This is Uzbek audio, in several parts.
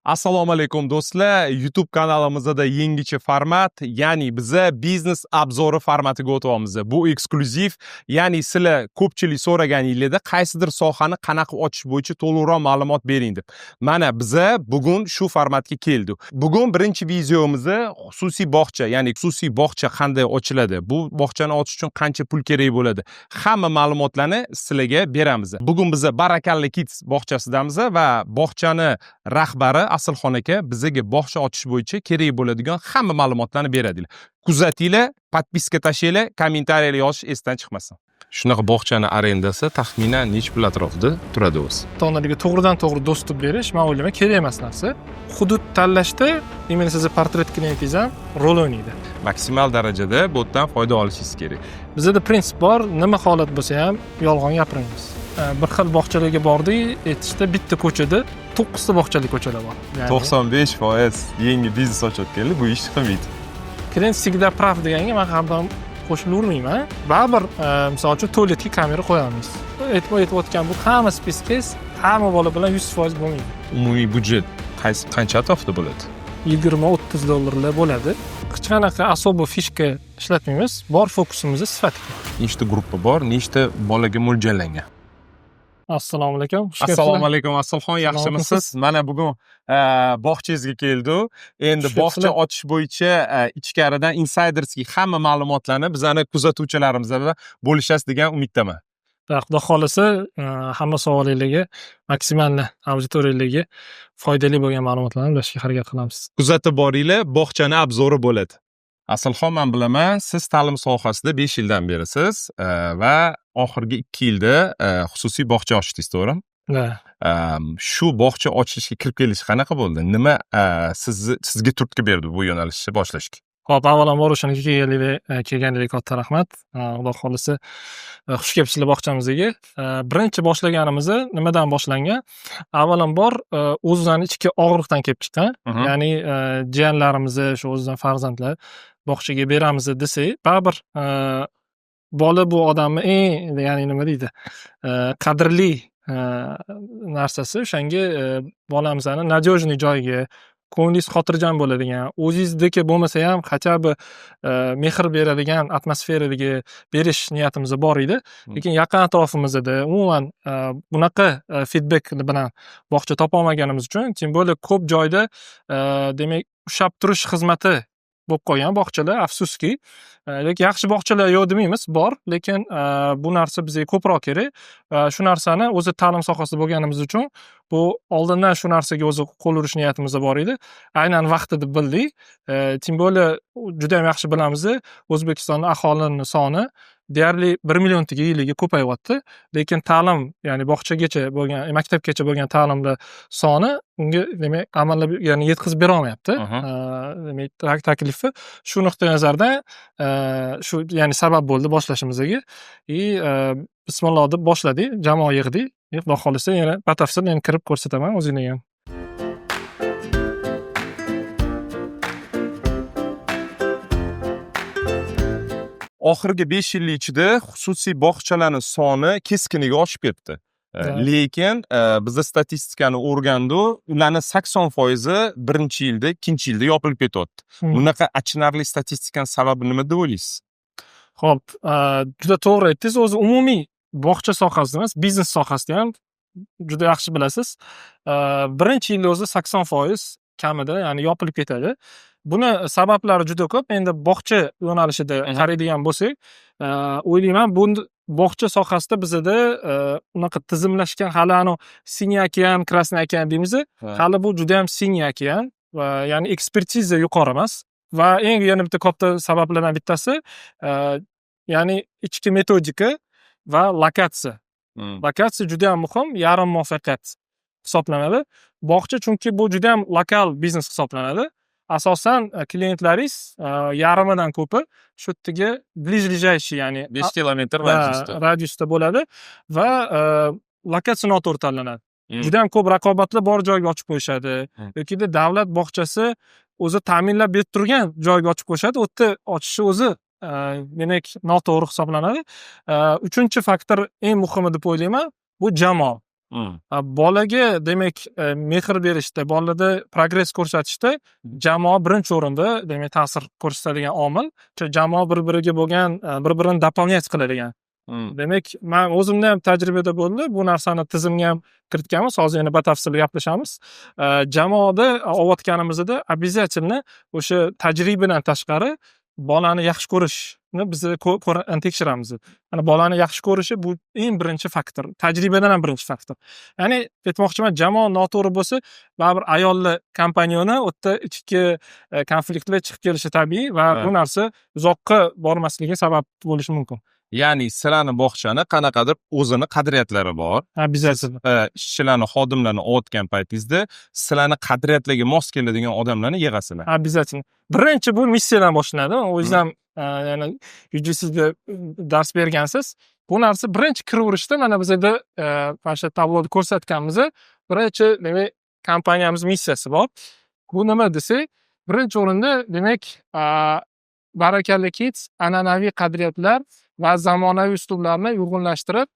Assalomu alaykum, do'stlar. YouTube kanalimizda yangicha format, ya'ni biza biznes обзор i formatiga o'tyapmiz. Bu eksklyuziv, ya'ni sizlar ko'pchilik so'raganinglarda qaysidir sohani qanaqa ochish bo'yicha to'liqroq ma'lumot bering deb. Mana biza bugun shu formatga keldik. Bugun birinchi videomizni xususiy bog'cha, ya'ni xususiy bog'cha qanday ochiladi, bu bog'chani ochish uchun qancha pul kerak bo'ladi, hamma ma'lumotlarni sizlarga beramiz. Bugun biza Barakalla Kids bog'chasidamiz va bog'chani rahbari Asilxon aka bizga bog'cha ochish bo'yicha kerak bo'ladigan hamma ma'lumotlarni beradilar. Kuzatinglar, подписка tashlanglar, kommentariyalar yozish esdan chiqmasin. Shunaqa bog'chani arendasi taxminan necha pul atrofida turadi o'zi? Ota onalarga to'g'ridan to'g'ri доступ berish, man o'ylayman, kerak emas narsa. Hudud tanlashda именно sizni portret klientingiz ham rol o'ynaydi. Maksimal darajada bu yerdan foyda olishingiz kerak. Bizada prinsip bor, nima holat bo'lsa ham yolg'on gapirmaymiz. Bir xil bog'chalarga bordik, aytishda, bitta ko'chada to'qqizta bog'chali ko'chalar bor. 95% yangi biznes ochayotganlar bu ishni qilmaydi. "Клиент всегда прав" deganga man har doim qo'shilavermayman baribir. Misol uchun, tualetga kamera qo'yamiz, aytayotgan bu hamma списка ngiz hamma bola bilan 100% bo'lmaydi. Umumiy byudjet qaysi, qancha atrofida bo'ladi? 20-30 dollarlar bo'ladi. Hech qanaqa особо фишка ishlatmaymiz, bor fokusimiz sifatga. Nechta gruppa bor, nechta bolaga mo'ljallangan? Assalomu alaykum, xush kelibsizlar. Assalomu alaykum, Asilxon, yaxshimisiz? Mana bugun bog'changizga keldik. Endi Xush bog'cha kelibsizlar. ochish bo'yicha ichkaridan инсайдерский hamma ma'lumotlarni bizani kuzatuvchilarimiz bilan bo'lishasiz degan umiddaman. Va xudo xohlasa, hamma savolinglarga, maksimalni auditoriyalarga foydali bo'lgan ma'lumotlarni ulashishga harakat qilamiz. Kuzatib boringlar, bog'chani обзор i bo'ladi. Asilxon, man bilaman, siz ta'lim sohasida 5 yildan berisiz va oxirgi 2 yilda xususiy bog'cha ochdingiz, to'g'rimi? Да. Shu bog'cha ochishga kirib kelish qanaqa bo'ldi? Nima sizni, sizga turtki berdi bu yo'nalishni boshlashga? Ho'p, avvalambor o'shanaga kelganinglarga katta rahmat. Xudo xohlasa, xush kelibsizlar bog'chamizga. Birinchi boshlaganimizni nimadan boshlangan? Avvalambor, o'zini ichki og'riqdan kelib chiqqan. Ya'ni jiyanlarimizni, shu o'zidan farzandlar bog'chaga beramiz desak, baribir bola bu odamni eng, ya'ni nima deydi, qadrli narsasi. O'shanga bolamizni надежный joyga, ko'nglingiz xotirjam bo'ladigan, o'zingizniki bo'lmasa ham, хотя бы mehr beradigan atmosferadagi berish niyatimiz bor edi. Lekin yaqin atrofimizda umuman bunaqa feedback bilan bog'cha topolmaganimiz uchun, тем более ko'p joyda, demak, ushlab turish xizmati bo'lib qolgan bog'chalar, afsuski. Lekin yaxshi bog'chalar yo'q demaymiz, bor, lekin bu narsa bizga ko'proq kerak. Shu narsani o'zi ta'lim sohasida bo'lganimiz uchun bu oldindan shu narsaga o'zi qo'l urish niyatimiz bor edi. Aynan vaqti deb bildik. Тем более juda ham yaxshi bilamiz, O'zbekistonda aholini soni deyarli 1 milliontaga yiliga ko'payyapti, lekin ta'lim, ya'ni bog'chagacha bo'lgan, maktabgacha bo'lgan ta'limlar soni unga, demak, amallab, ya'ni yetkazib berolmayapti. Demak, taklifi shu nuqtai nazardan shu, ya'ni sabab bo'ldi boshlashimizga. И bismillah deb boshladik, jamoa yig'dik. Xudo xohlasa, yana batafsil endi kirib ko'rsataman o'zinglarga ham. Oxirgi 5 yil ichida xususiy bog'chalarni soni keskiniga oshib ketdi. Lekin biza statistikani o'rgandik, ularni 80 foizi birinchi yilda, ikkinchi yilda yopilib ketyapti. Bunaqa achinarli statistikani sababi nima deb o'ylaysiz? Ho'p, juda to'g'ri aytdingiz. O'zi umumiy bog'cha sohasida emas, biznes sohasida ham juda yaxshi bilasiz. Birinchi yilda o'zi 80% kamida, ya'ni yopilib ketadi. Buni sabablari juda ko'p. Endi bog'cha yo'nalishida qaraydigan bo'lsak, o'ylayman, bu bog'cha sohasida bizada unaqa tizimlashgan hali, anavi "синий океан", "красный океан" deymiz, hali bu juda ham синий океан va ya'ni ekspertiza yuqori emas. Va eng yana bitta katta sabablardan bittasi, ya'ni ichki metodika va lokatsiya. Lokatsiya juda ham muhim, yarim muvaffaqiyat hisoblanadi. Bog'cha chunki bu juda ham lokal biznes hisoblanadi. Asosan klientlaringiz yarmidan ko'pi shu yerdagi ближайший, ya'ni 5 kilometr radiusda. Radiusda bo'ladi va lokatsiya noto'g'ri tanlanadi. Juda ham ko'p raqobatlar bor joyga ochib qo'yishadi yokida davlat bog'chasi o'zi ta'minlab berib turgan joyga ochib qo'yishadi. U yerda ochishi o'zi, demak, noto'g'ri hisoblanadi. Uchinchi faktor, eng muhimi deb o'ylayman, bu jamoa. Bolaga, demak, mehr berishda, bolada progress ko'rsatishda jamoa birinchi o'rinda, demak, ta'sir ko'rsatadigan omil. Chunki jamoa bir biriga bo'lgan bir birini дополнять qiladigan. Demak, man o'zimda ham tajribada bo'ldi, bu narsani tizimga ham kiritganmiz, hozir yana batafsil gaplashamiz. Jamoada olayotganimizda обязательно o'sha tajribadan tashqari bolani yaxshi ko'rishni biz tekshiramiz. Mana, bolani yaxshi ko'rishi bu eng birinchi faktor, tajribadan ham birinchi faktor. Ya'ni aytmoqchiman, jamoa noto'g'ri bo'lsa, baribir ayollar компаньоны u yerda ichki konfliktlar chiqib kelishi tabiiy va bu narsa uzoqqa bormasligiga sabab bo'lishi mumkin. Ya'ni sizlarni bog'chani qanaqadir o'zini qadriyatlari bor. Обязательно. Ishchilarni, xodimlarni olayotgan paytingizda sizlarni qadriyatlarga mos keladigan odamlarni yig'asizlar. Обязательно. Birinchi bu missiyadan boshlanadi. O'zingiz ham yana UGCda dars bergansiz. Bu narsa birinchi kiraverishda, mana, bizada mana shu tabloda ko'rsatganmiz. Birinchi, demak, kompaniyamiz missiyasi bor. Bu nima desak, birinchi o'rinda, demak, Barakalla Kids an'anaviy qadriyatlar va zamonaviy uslublarni uyg'unlashtirib,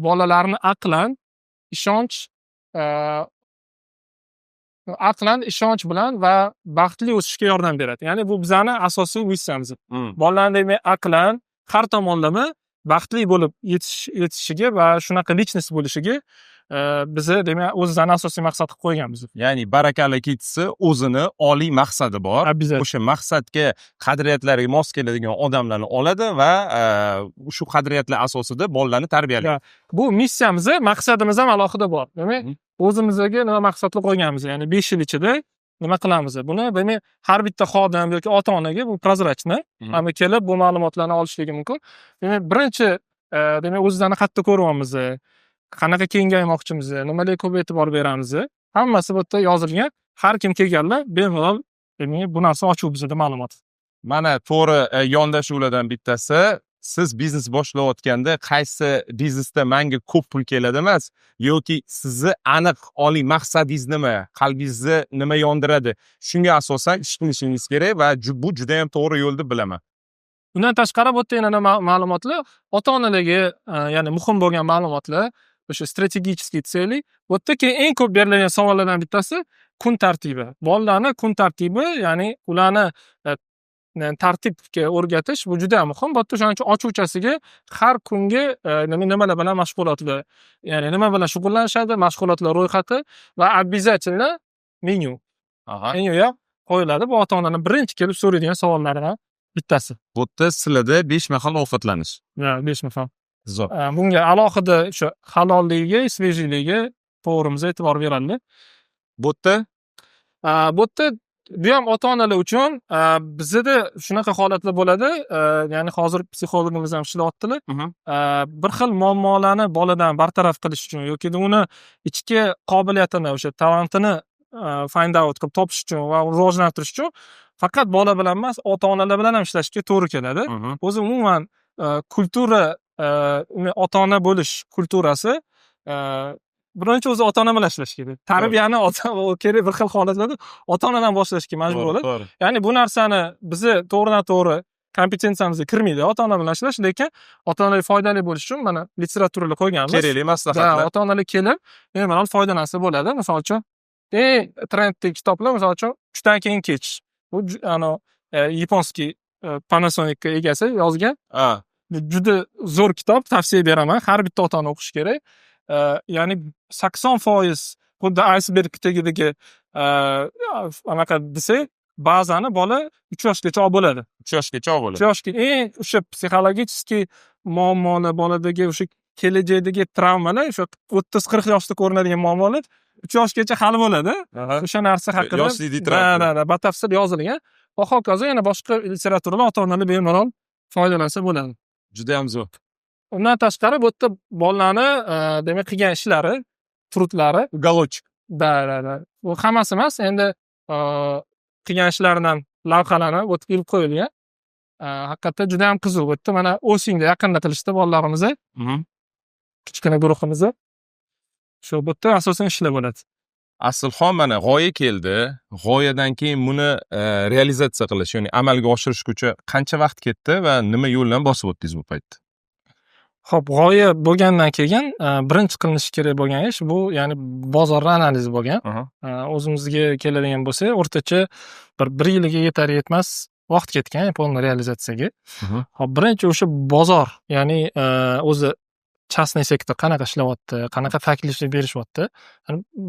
bolalarni aqlan, ishonch bilan va baxtli o'sishga yordam beradi. Ya'ni bu bizani asosiy missiyamiz. Bolalarni, demak, aqlan, har tomonlama baxtli bo'lib yetishishiga va shunaqa личность bo'lishiga bizni, demak, o'zimizni asosiy maqsad qilib qo'yganmiz. Ya'ni Barakalla Kids'i o'zini oliy maqsadi bor. Обязательно. O'sha maqsadga, qadriyatlarga mos keladigan odamlarni oladi va shu qadriyatlar asosida bolalarni tarbiyalaydi. Bu missiyamiz, maqsadimiz ham alohida bor. Demak, o'zimizga nima maqsadlar qo'yganmiz, ya'ni 5 yil ichida nima qilamiz? Buni, demak, har bitta xodim yoki ota onaga bu прозрачно, hamma kelib bu ma'lumotlarni olishligi mumkin. Demak, birinchi, demak, o'zimizni qayerda ko'ryapmiz, qanaqa kengaymoqchimiz, nimalarga ko'p e'tibor beramiz, hammasi bu yerda yozilgan. Har kim kelganlar bemalol, demak, bu narsa ochiq bizada ma'lumot. Mana, to'g'ri yondashuvlardan bittasi: siz biznes boshlayotganda qaysi biznesda manga ko'p pul keladi emas, yoki sizni aniq oliy maqsadingiz nima, qalbingizni nima yondiradi, shunga asosan ish qilishingiz kerak va bu juda yam to'g'ri yo'l deb bilaman. Undan tashqari, bu yerda yana ma'lumotlar, ota onalarga ya'ni muhim bo'lgan ma'lumotlar, o'sha стратегический цели. Bu yerda keyin eng ko'p beriladigan savollardan bittasi kun tartibi, bolalarni kun tartibi, ya'ni ularni tartibga o'rgatish, bu juda muhim bu yerda. O'shaning uchun ochuvchasiga har kungi nima nimalar bilan mashg'ulotlar, ya'ni nima bilan shug'ullanishadi, mashg'ulotlar ro'yxati va обязательно menyu menyu ham qo'yiladi. Bu ota onalar birinchi kelib so'raydigan savollaridan bittasi. Bu yerda sizlarda besh mahal ovqatlanish. Ha, besh mahal. Zo'r. Bunga alohida o'sha halolligiga, свежий ligiga to'g'rimizga e'tibor beradi. Bu yerda Bu yerda bu ham ota onalar uchun. Bizada shunaqa holatlar bo'ladi, ya'ni hozir psixologimiz ham ishlayaptilar. Bir xil muammolarni boladan bartaraf qilish uchun yoki uni ichki qobiliyatini, o'sha talantini find out qilib topish uchun va rivojlantirish uchun faqat bola bilan emas, ota onalar bilan ham ishlashga to'g'ri keladi. O'zi umuman культура, ota ona bo'lish культура si, birinchi o'zi ota ona bilan ishlash kerak. Tarbiyani ota kerak, bir xil holatlarda ota onadan boshlashga majbur bo'ladi. Ya'ni bu narsani bizni to'g'ridan to'g'ri kompetensiyamizga kirmaydi ota ona bilan ishlash, lekin ota onalarga foydali bo'lishi uchun mana литература lar qo'yganmiz. Kerakli maslahatlar. Ota onalar kelib bemalol foydalansa bo'ladi. Misol uchun, eng trendli kitoblar, misol uchun, "Tushdan keyin kech". Bu anavi японский Panasonic egasi yozgan. Juda zo'r kitob, tavsiya beraman. Har bitta ota ona o'qishi kerak. Ya'ni 80%, xuddi aysberg tagidagi anaqa desak, bazani bola 3 yoshgacha olib bo'ladi. 3 yoshgacha olib bo'ladi. 3 yoshga eng o'sha психологический muammolar, boladagi o'sha kelajakdagi travmalar, o'sha 30-40 yoshda ko'rinadigan muammolar 3 yoshgacha hal bo'ladi. O'sha narsa haqida Yoshlik да, да, да, batafsil yozilgan va hokazo, yana boshqa литература lar, ota onalar bemalol foydalansa bo'ladi. Judayam zo'r. Undan tashqari, bu yerda bolalarni demak, qilgan ishlari, труд lari. Уголочек. Да, bu hammasi emas endi, qilgan ishlaridan lavhalarni bu yerga ilib qo'yilgan. Haqiqatda juda ham qiziq. Bu yerda mana осень da yaqinda qilishdi bolalarimiz, kichkina guruhimiz. Shu bu yerda asosan ishlar bo'ladi. Aslxon, mana, g'oya keldi. G'oyadan keyin buni realizatsiya qilish, ya'ni amalga oshirish uchun qancha vaqt ketdi va nima yo'ldan bosib o'tdingiz bu paytda? Ho'p, g'oya bo'lgandan keyin birinchi qilinishi kerak bo'lgan ish bu, ya'ni bozorni analizi bo'lgan. O'zimizga keladigan bo'lsak, o'rtacha bir yilga yetar yetmas vaqt ketgan полный realizatsiyaga. Hop, birinchi o'sha bozor, ya'ni o'zi частный sektor qanaqa ishlayapti, qanaqa takliflar berishyapti.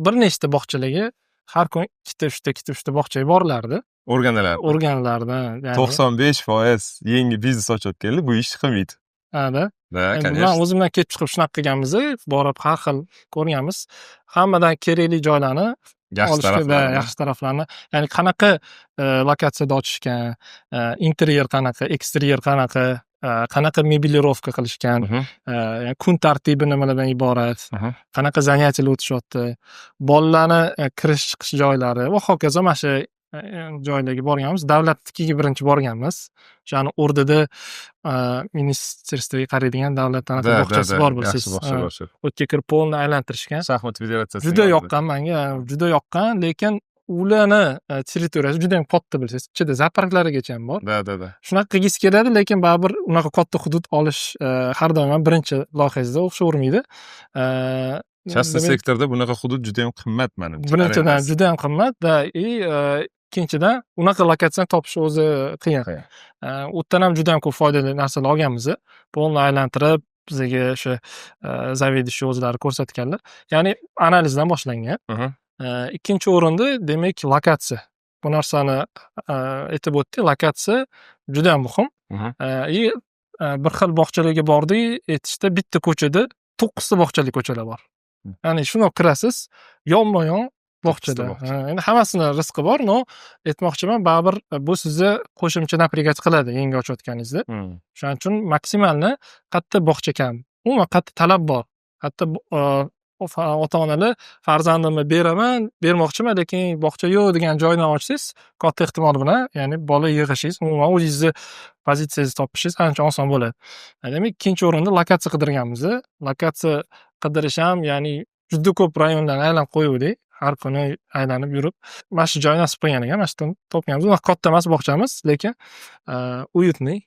Bir nechta bog'chalarga har kun ikkita, uchta, ikkita, uchta bog'chaga borilardi. O'rganilardi. O'rganilardi. 95% yangi biznes ochayotganlar bu ishni qilmaydi. Hada. Да, конечно. Man o'zimdan kelib chiqib shunaqa qilganmiz, borib har xil ko'rganmiz. Hammadan kerakli joylarni yaxshi taraflarini, yaxshi taraflarini, ya'ni qanaqa lokatsiyada ochishgan, interyer qanaqa, eksteryer qanaqa, qanaqa меблировка qilishgan, kun tartibi nimalardan iborat, qanaqa занятия lar o'tishyapti, bolalarni kirish chiqish joylari va hokazo. Mana shu joylarga borganmiz. Davlatnikiga birinchi borganmiz. O'shani o'rnida министерство ga qaraydigan davlat anaqa bog'chasi bor, bilsangiz. Bog'cha bor. U yerga kirib, полный aylantirishgan. Shaxmat federatsiyasi. Juda yoqqan manga, juda yoqqan, lekin ularni territoriyasi juda yam katta, bilsangiz, ichida zooparklargacha ham bor. Да, да, да. Shunaqa qilgisi keladi, lekin baribir unaqa katta hudud olish har doim ham birinchi loyihangizda o'xshavermaydi. Частный sektorda bunaqa hudud juda yam qimmat, manimcha. Birinchidan, juda yam qimmat, да, и ikkinchidan, unaqa lokatsiyani topish o'zi qiyin. U yerdan ham juda yam ko'p foydali narsalar olganmiz. Полный aylantirib bizaga o'sha заведующий o'zlari ko'rsatganlar. Ya'ni analizdan boshlangan. Ikkinchi o'rinda, demak, lokatsiya. Bu narsani aytib o'tdik, lokatsiya juda yam muhim. И bir xil bog'chalarga bordik, aytishdi, bitta ko'chada to'qqizta bog'chali ko'chalar bor. Ya'ni shundoq kirasiz, yonma yon bog'chada. Endi hammasini rizqi bor, но aytmoqchiman, baribir bu sizni qo'shimcha напрягать qiladi yangi ochayotganingizda. Shuning uchun максимально qayerda bog'cha kam, umuman qayerda talab bor, qayerda ota onalar farzandimni beraman, bermoqchiman, lekin bog'cha yo'q degan joydan ochsangiz, katta ehtimol bilan, ya'ni bola yig'ishingiz, umuman o'zingizni pozitsiyangizni topishingiz ancha oson bo'ladi. Demak, ikkinchi o'rinda lokatsiya qidirganmiz. Lokatsiya qidirish ham, ya'ni juda ko'p rayonlarni aylanib qo'yuvdik. Har kuni aylanib yurib, mana shu joy nasib qilgan ekan, mana shu yerdan topganmiz. Unaqa katta emas bog'chamiz, lekin уютный.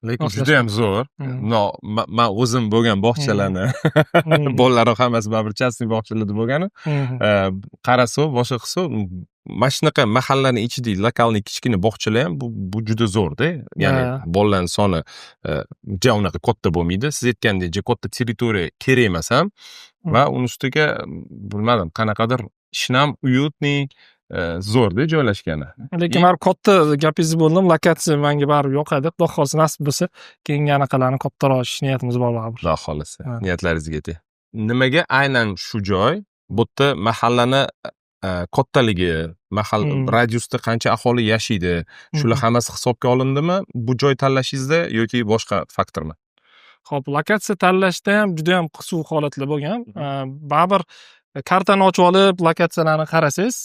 Lekin judayam zo'r. Но, man o'zim bo'lgan bog'chalarni, bolalarim hammasi baribir частный bog'chalarda bo'lgani, qarasa, boshqa qilsa, mana shunaqa mahallani ichidagi локальный kichkina bog'chalar ham bu juda zo'rda. Ya'ni bolalarni soni ja unaqa katta bo'lmaydi. Siz aytgandek, ja katta territoriya kerak emas ham va uni ustiga, bilmadim, qanaqadir shinam, уютный, zo'rda joylashgani. Lekin baribir katta, gapingizni bo'ldim, lokatsiya menga baribir yoqadi. Xudo xohlasa, nasib bo'lsa, keyingi anaqalarni kattaroq ochish niyatimiz bor baribir. Xudo xohlasa, niyatlaringizga yetay. Nimaga aynan shu joy? Bu yerda mahallani kattaligi, mahal radiusda qancha aholi yashaydi, shular hammasi hisobga olindimi bu joy tanlashingizda yoki boshqa faktormi? Ho'p, lokatsiya tanlashda ham juda yam qiziq holatlar bo'lgan. Baribir kartani ochib olib, lokatsiyalarni qarasangiz,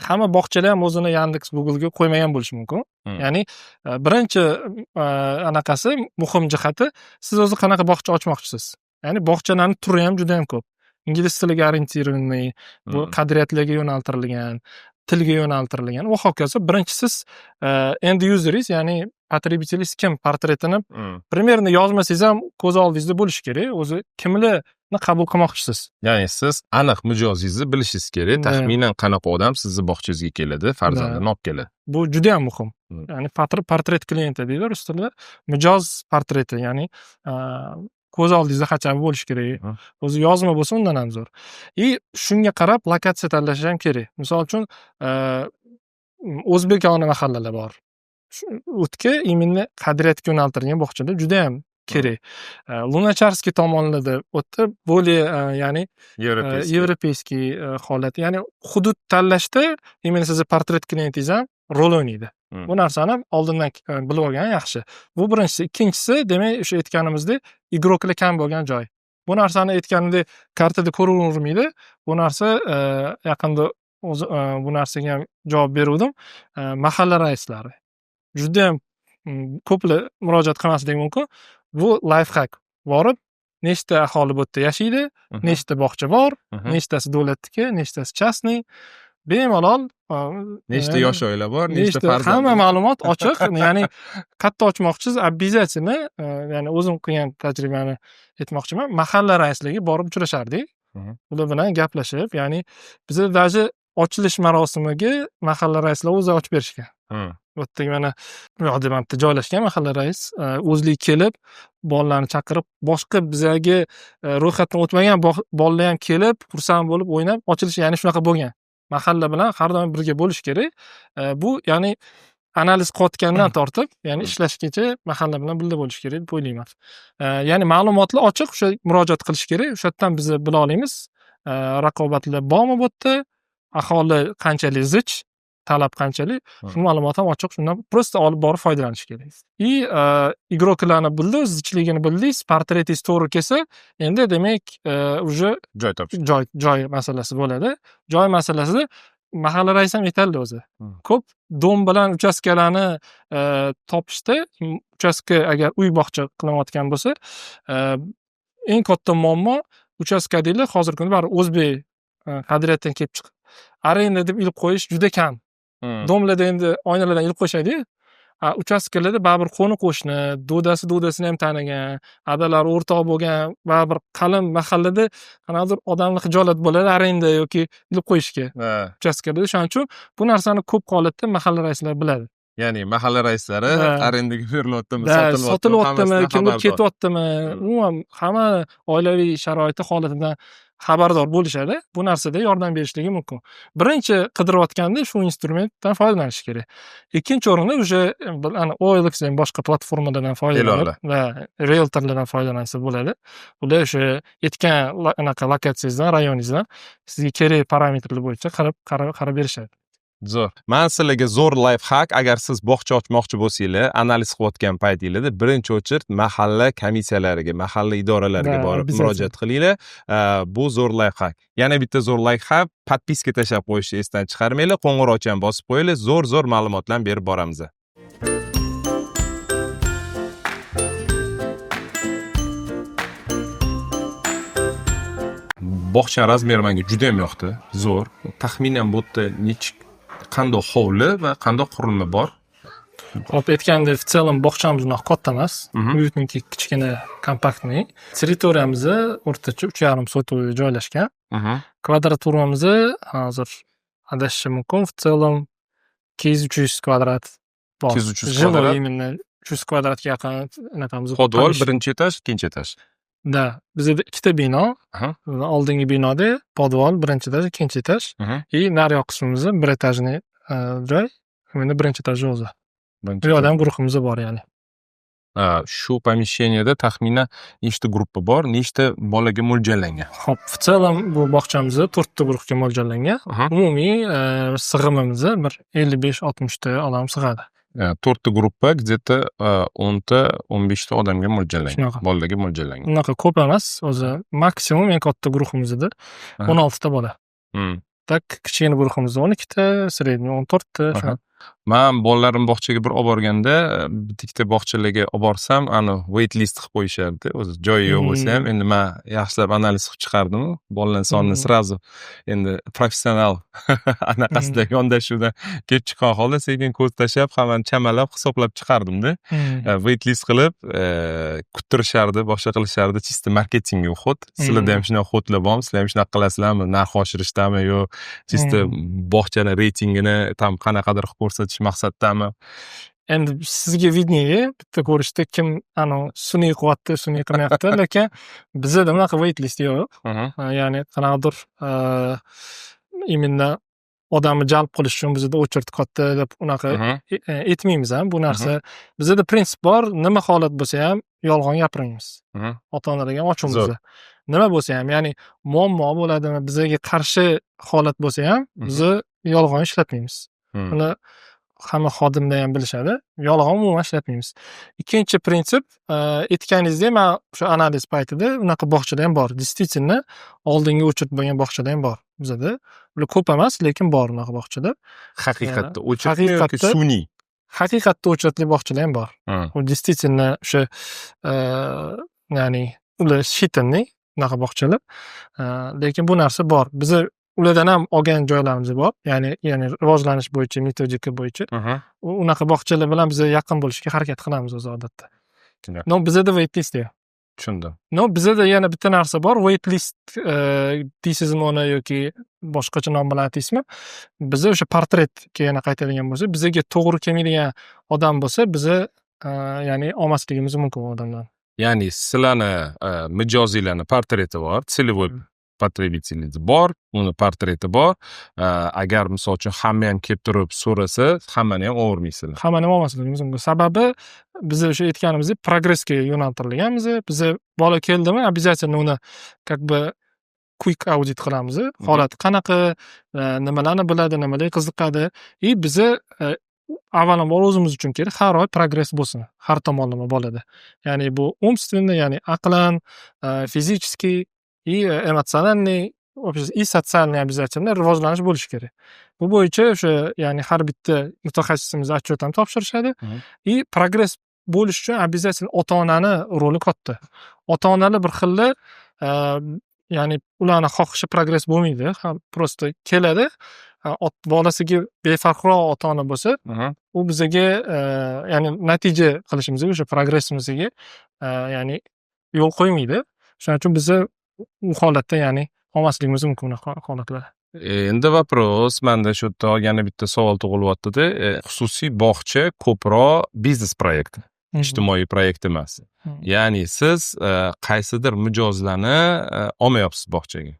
hamma bog'chalar ham o'zini Yandex, Googlega qo'ymagan bo'lishi mumkin. Ya'ni birinchi anaqasi, muhim jihati, siz o'zi qanaqa bog'cha ochmoqchisiz? Ya'ni bog'chalarni turi ham juda yam ko'p. Ingliz tiliga ориентированный, bu qadriyatlarga yo'naltirilgan, tilga yo'naltirilgan va hokazo. Birinchi siz end useringiz, ya'ni потребитель ingiz kim, portretini примерно yozmasangiz ham ko'z oldingizda bo'lishi kerak. O'zi kimlarni qabul qilmoqchisiz? Ya'ni siz aniq mijozingizni bilishingiz kerak, taxminan qanaqa odam sizni bog'changizga keladi, farzandini olib keladi. Bu juda ham muhim. Ya'ni портрет клиента deydi rus tilida, mijoz portreti, ya'ni ko'z oldingizda хотя бы bo'lishi kerak. O'zi yozma bo'lsa, undan ham zo'r. И shunga qarab lokatsiya tanlash ham kerak. Misol uchun, o'zbekona mahallalar bor. U yerga именно qadriyatga yo'naltirilgan bog'chalar judayam kerak. Lunacharskiy tomonlarda, u yerda более, ya'ni Европейский. Европейский holat. Ya'ni hudud tanlashda именно sizni портрет klientingiz ham rol o'ynaydi. Bu narsani oldindan bilib olgan yaxshi. Bu birinchisi. Ikkinchisi, demak, o'sha aytganimizdek, игрок lar kam bo'lgan joy. Bu narsani aytganimdek, kartada ko'ravermaydi. Bu narsa yaqinda o'zi bu narsaga ham javob beruvdim. Mahalla raislari. Judayam ko'plar murojaat qilmasligi mumkin. Bu лайфхак. Borib, nechta aholi bu yerda yashaydi, nechta bog'cha bor, nechtasi davlatniki, nechtasi частный. Bemalol Nechta yosh oila bor, nechta farzand. Hamma ma'lumot ochiq. Ya'ni qayerda ochmoqchisiz, обязательно, ya'ni o'zim qilgan tajribani aytmoqchiman. Mahalla raisligi borib uchrashardik. Ular bilan gaplashib, ya'ni bizda даже ochilish marosimiga mahalla raislari o'zi ochib berishgan. Bu yerdagi mana bu yoqda mana bitta joylashgan mahalla rais, o'zligi kelib, bolalarni chaqirib, boshqa bizaga ro'yxatdan o'tmagan bolalar ham kelib, xursand bo'lib o'ynab, ochilish, ya'ni shunaqa bo'lgan. Mahalla bilan har doim birga bo'lish kerak. Bu ya'ni analiz qilayotgandan tortib, ya'ni ishlashgacha mahalla bilan birga bo'lish kerak deb o'ylayman. Ya'ni ma'lumotlar ochiq, o'sha murojaat qilish kerak. O'sha yerdan biz bila olamiz. Raqobatlar bormi bu yerda? Aholi qanchalik zich, talab qanchalik? Shu ma'lumot ham ochiq, shundan просто olib borib foydalanish kerak. И игрок larni bildingiz, zichligini bildingiz, portretingiz to'g'ri kelsa, endi demak, уже joy topish. Joy masalasi bo'ladi. Joy masalasida mahalla raisi ham aytadi o'zi. Ko'p дом bilan uchastkalarni topishda, uchastka agar uy bog'cha qilinayotgan bo'lsa, eng katta muammo uchastkadagilar hozirgi kunda baribir o'zbek qadriyatidan kelib chiqib, arenda deb ilib qo'yish juda kam. Дом larda endi oynalardan ilib qo'yishadi-yu. Uchastkalarda baribir qo'ni qo'shni, dodasi dodasini ham tanigan, adalari o'rtoq bo'lgan, baribir qalin mahallada qanaqadir odamlar xijolat bo'ladi arenda yoki ilib qo'yishga. Uchastkada. O'shaning uchun bu narsani ko'p holatda mahalla raislari biladi. Ya'ni mahalla raislari arendaga berilyaptimi, sotilyaptimi, sotilyaptimi, kimdir ketyaptimi, umuman hamma oilaviy sharoiti holatidan xabardor bo'lishadi. Bu narsada yordam berishligi mumkin. Birinchi qidirayotganda shu instrumentdan foydalanish kerak. Ikkinchi o'rinda уже ana OLX ham boshqa platformalardan foydalanib va realtorlardan foydalansa bo'ladi. Ular o'sha aytgan anaqa lokatsiyangizdan, rayoningizdan sizga kerak parametrlar bo'yicha qarab berishadi. Zo'r. Men sizlarga zo'r лайфхак, agar siz bog'cha ochmoqchi bo'lsanglar, analiz qilayotgan paytinglarda birinchi очередь mahalla komissiyalariga, mahalla idoralariga borib murojaat qilinglar. Bu zo'r лайфхак. Yana bitta zo'r лайфхак, подписка tashlab qo'yishni esdan chiqarmanglar, qo'ng'iroqcha ham bosib qo'yinglar, zo'r-zo'r ma'lumotlarni berib boramiz. Bog'cha размер i menga juda ham yoqdi. Zo'r. Taxminan bu yerda qandoq hovli va qandoq qurilma bor? Hop, aytgandek, в целом bog'chamiz unaqa katta emas. Уютненький, kichkina, компактный. Territoriyamiz o'rtacha uch yarim sotix joylashgan. Kvadraturamiz hozir adashishim mumkin, в целом 200-300 kvadrat bor. 200-300 Жилой kvadrat. именно 300 kvadratga yaqin anaqamiz. Podval, birinchi etaj, ikkinchi etaj. Да, bizda ikkita bino. Oldingi binoda podval, birinchi etaj, ikkinchi etaj. И naryoq qismimizda bir etajli joy, endi birinchi etajni o'zi. Birinchi Bu yoqda etaj. ham guruhimiz bor, ya'ni. Shu помещение da taxminan nechta gruppa bor, nechta bolaga mo'ljallangan? Xo'p, в целом bu bog'chamiz to'rtta guruhga mo'ljallangan. Umumiy sig'imimiz bir 55-60 ta odam sig'adi. To'rtta gruppa где-то 10ta, 15ta odamga mo'ljallangan. Shunaqa. Bolalarga mo'ljallangan. Unaqa ko'p emas, o'zi maksimum eng katta guruhimizda 16 ta bola. Так, kichkina guruhimizda 12 ta, средний 14 ta, shunaqa. Man bolalarimni bog'chaga bir olib borganda, bitta ikkita bog'chalarga olib borsam, ani wait list qilib qo'yishardi. O'zi joyi yo'q bo'lsa ham, endi man yaxshilab analiz qilib chiqardim. Bolalar sonini сразу endi professional anaqasida yondashuvdan kelib chiqqan holda sekin ko'z tashlab, hammani chamalab, hisoblab chiqardimda. Wait list qilib, kuttirishardi, boshqa qilishardi. Чисто marketingga ход. Sizlarda ham shunaqa ход lar bormi? Sizlar ham shunaqa qilasizlarmi? Narx oshirishdami yo чисто bog'chani reytingini tam qanaqadir qilib ko'rsatish maqsaddami? Endi sizga виднее, bitta ko'rishda kim anavi sun'iy qilyapti, sun'iy qilmayapti, lekin bizada bunaqa wait list yo'q. Ya'ni qanaqadir именно odamni jalb qilish uchun bizada очередь katta deb unaqa aytmaymiz ham bu narsa. Bizada prinsip bor, nima holat bo'lsa ham yolg'on gapirmaymiz. Ota-onalarga ham ochiqmiz. Nima bo'lsa ham, ya'ni muammo bo'ladimi, bizaga qarshi holat bo'lsa ham, biza yolg'on ishlatmaymiz. Buni hamma xodimlar ham bilishadi. Yolg'on umuman ishlatmaymiz. Ikkinchi prinsip, aytganingizdek, man o'sha analiz paytida unaqa bog'chada ham bor. Действительно, oldingi очередь bo'lgan bog'chada ham bor bizada. Ular ko'p emas, lekin bor unaqa bog'chada. Haqiqatda очередь mi yoki sun'iy? Haqiqatda очередь li bog'chalar ham bor. U действительно o'sha, ya'ni ular считанный unaqa bog'chalar. Lekin bu narsa bor. Biza Ulardan ham olgan joylarimiz bor, ya'ni rivojlanish bo'yicha, metodika bo'yicha. Unaqa bog'chalar bilan biz yaqin bo'lishga harakat qilamiz o'zi odatda. Tushundim. Но bizada wait list yo'q. Tushundim. Но bizada yana bitta narsa bor, wait list deysizmi uni yoki boshqacha nom bilan ataysizmi, biza o'sha portretga yana qaytadigan bo'lsak, bizaga to'g'ri kelmaydigan odam bo'lsa, biza ya'ni olmasligimiz mumkin u odamlarni. Ya'ni sizlarni mijozinglarni portreti bor, целевой потребитель bor, uni portreti bor. Agar, misol uchun, hamma ham kelib turib so'rasa, hammani ham olvermaysizlar. Hammani ham olmasligimiz mumkin. Sababi, biza o'sha aytganimizdek, progressga yo'naltirilganmiz. Biza bola keldimi, обязательно uni как бы quick audit qilamiz. Holati qanaqa, nimalarni biladi, nimalarga qiziqadi и biza avvalambor o'zimiz uchun kerak, har oy progress bo'lsin har tomonlama bolada. Ya'ni bu умственно, ya'ni aqlan, физический и эмоциональный и социальный обязательно rivojlanish bo'lishi kerak. Bu bo'yicha o'sha, ya'ni har bitta mutaxassisimiz отчет ham topshirishadi и progress bo'lish uchun обязательно ota onani roli katta. Ota onalar bir xilda, ya'ni ularni xohishi progress bo'lmaydi, ham просто keladi, bolasiga befarqroq ota ona bo'lsa, u bizaga ya'ni natija qilishimizga, o'sha progressimizga ya'ni yo'l qo'ymaydi. Shuning uchun biza u holatda, ya'ni olmasligimiz mumkin unaqa holatlarda. Endi вопрос, manda shu yerda yana bitta savol tug'ilyaptida. Xususiy bog'cha ko'proq biznes proyekt, ijtimoiy proyekt emas. Ya'ni siz qaysidir mijozlarni olmayapsiz bog'chaga.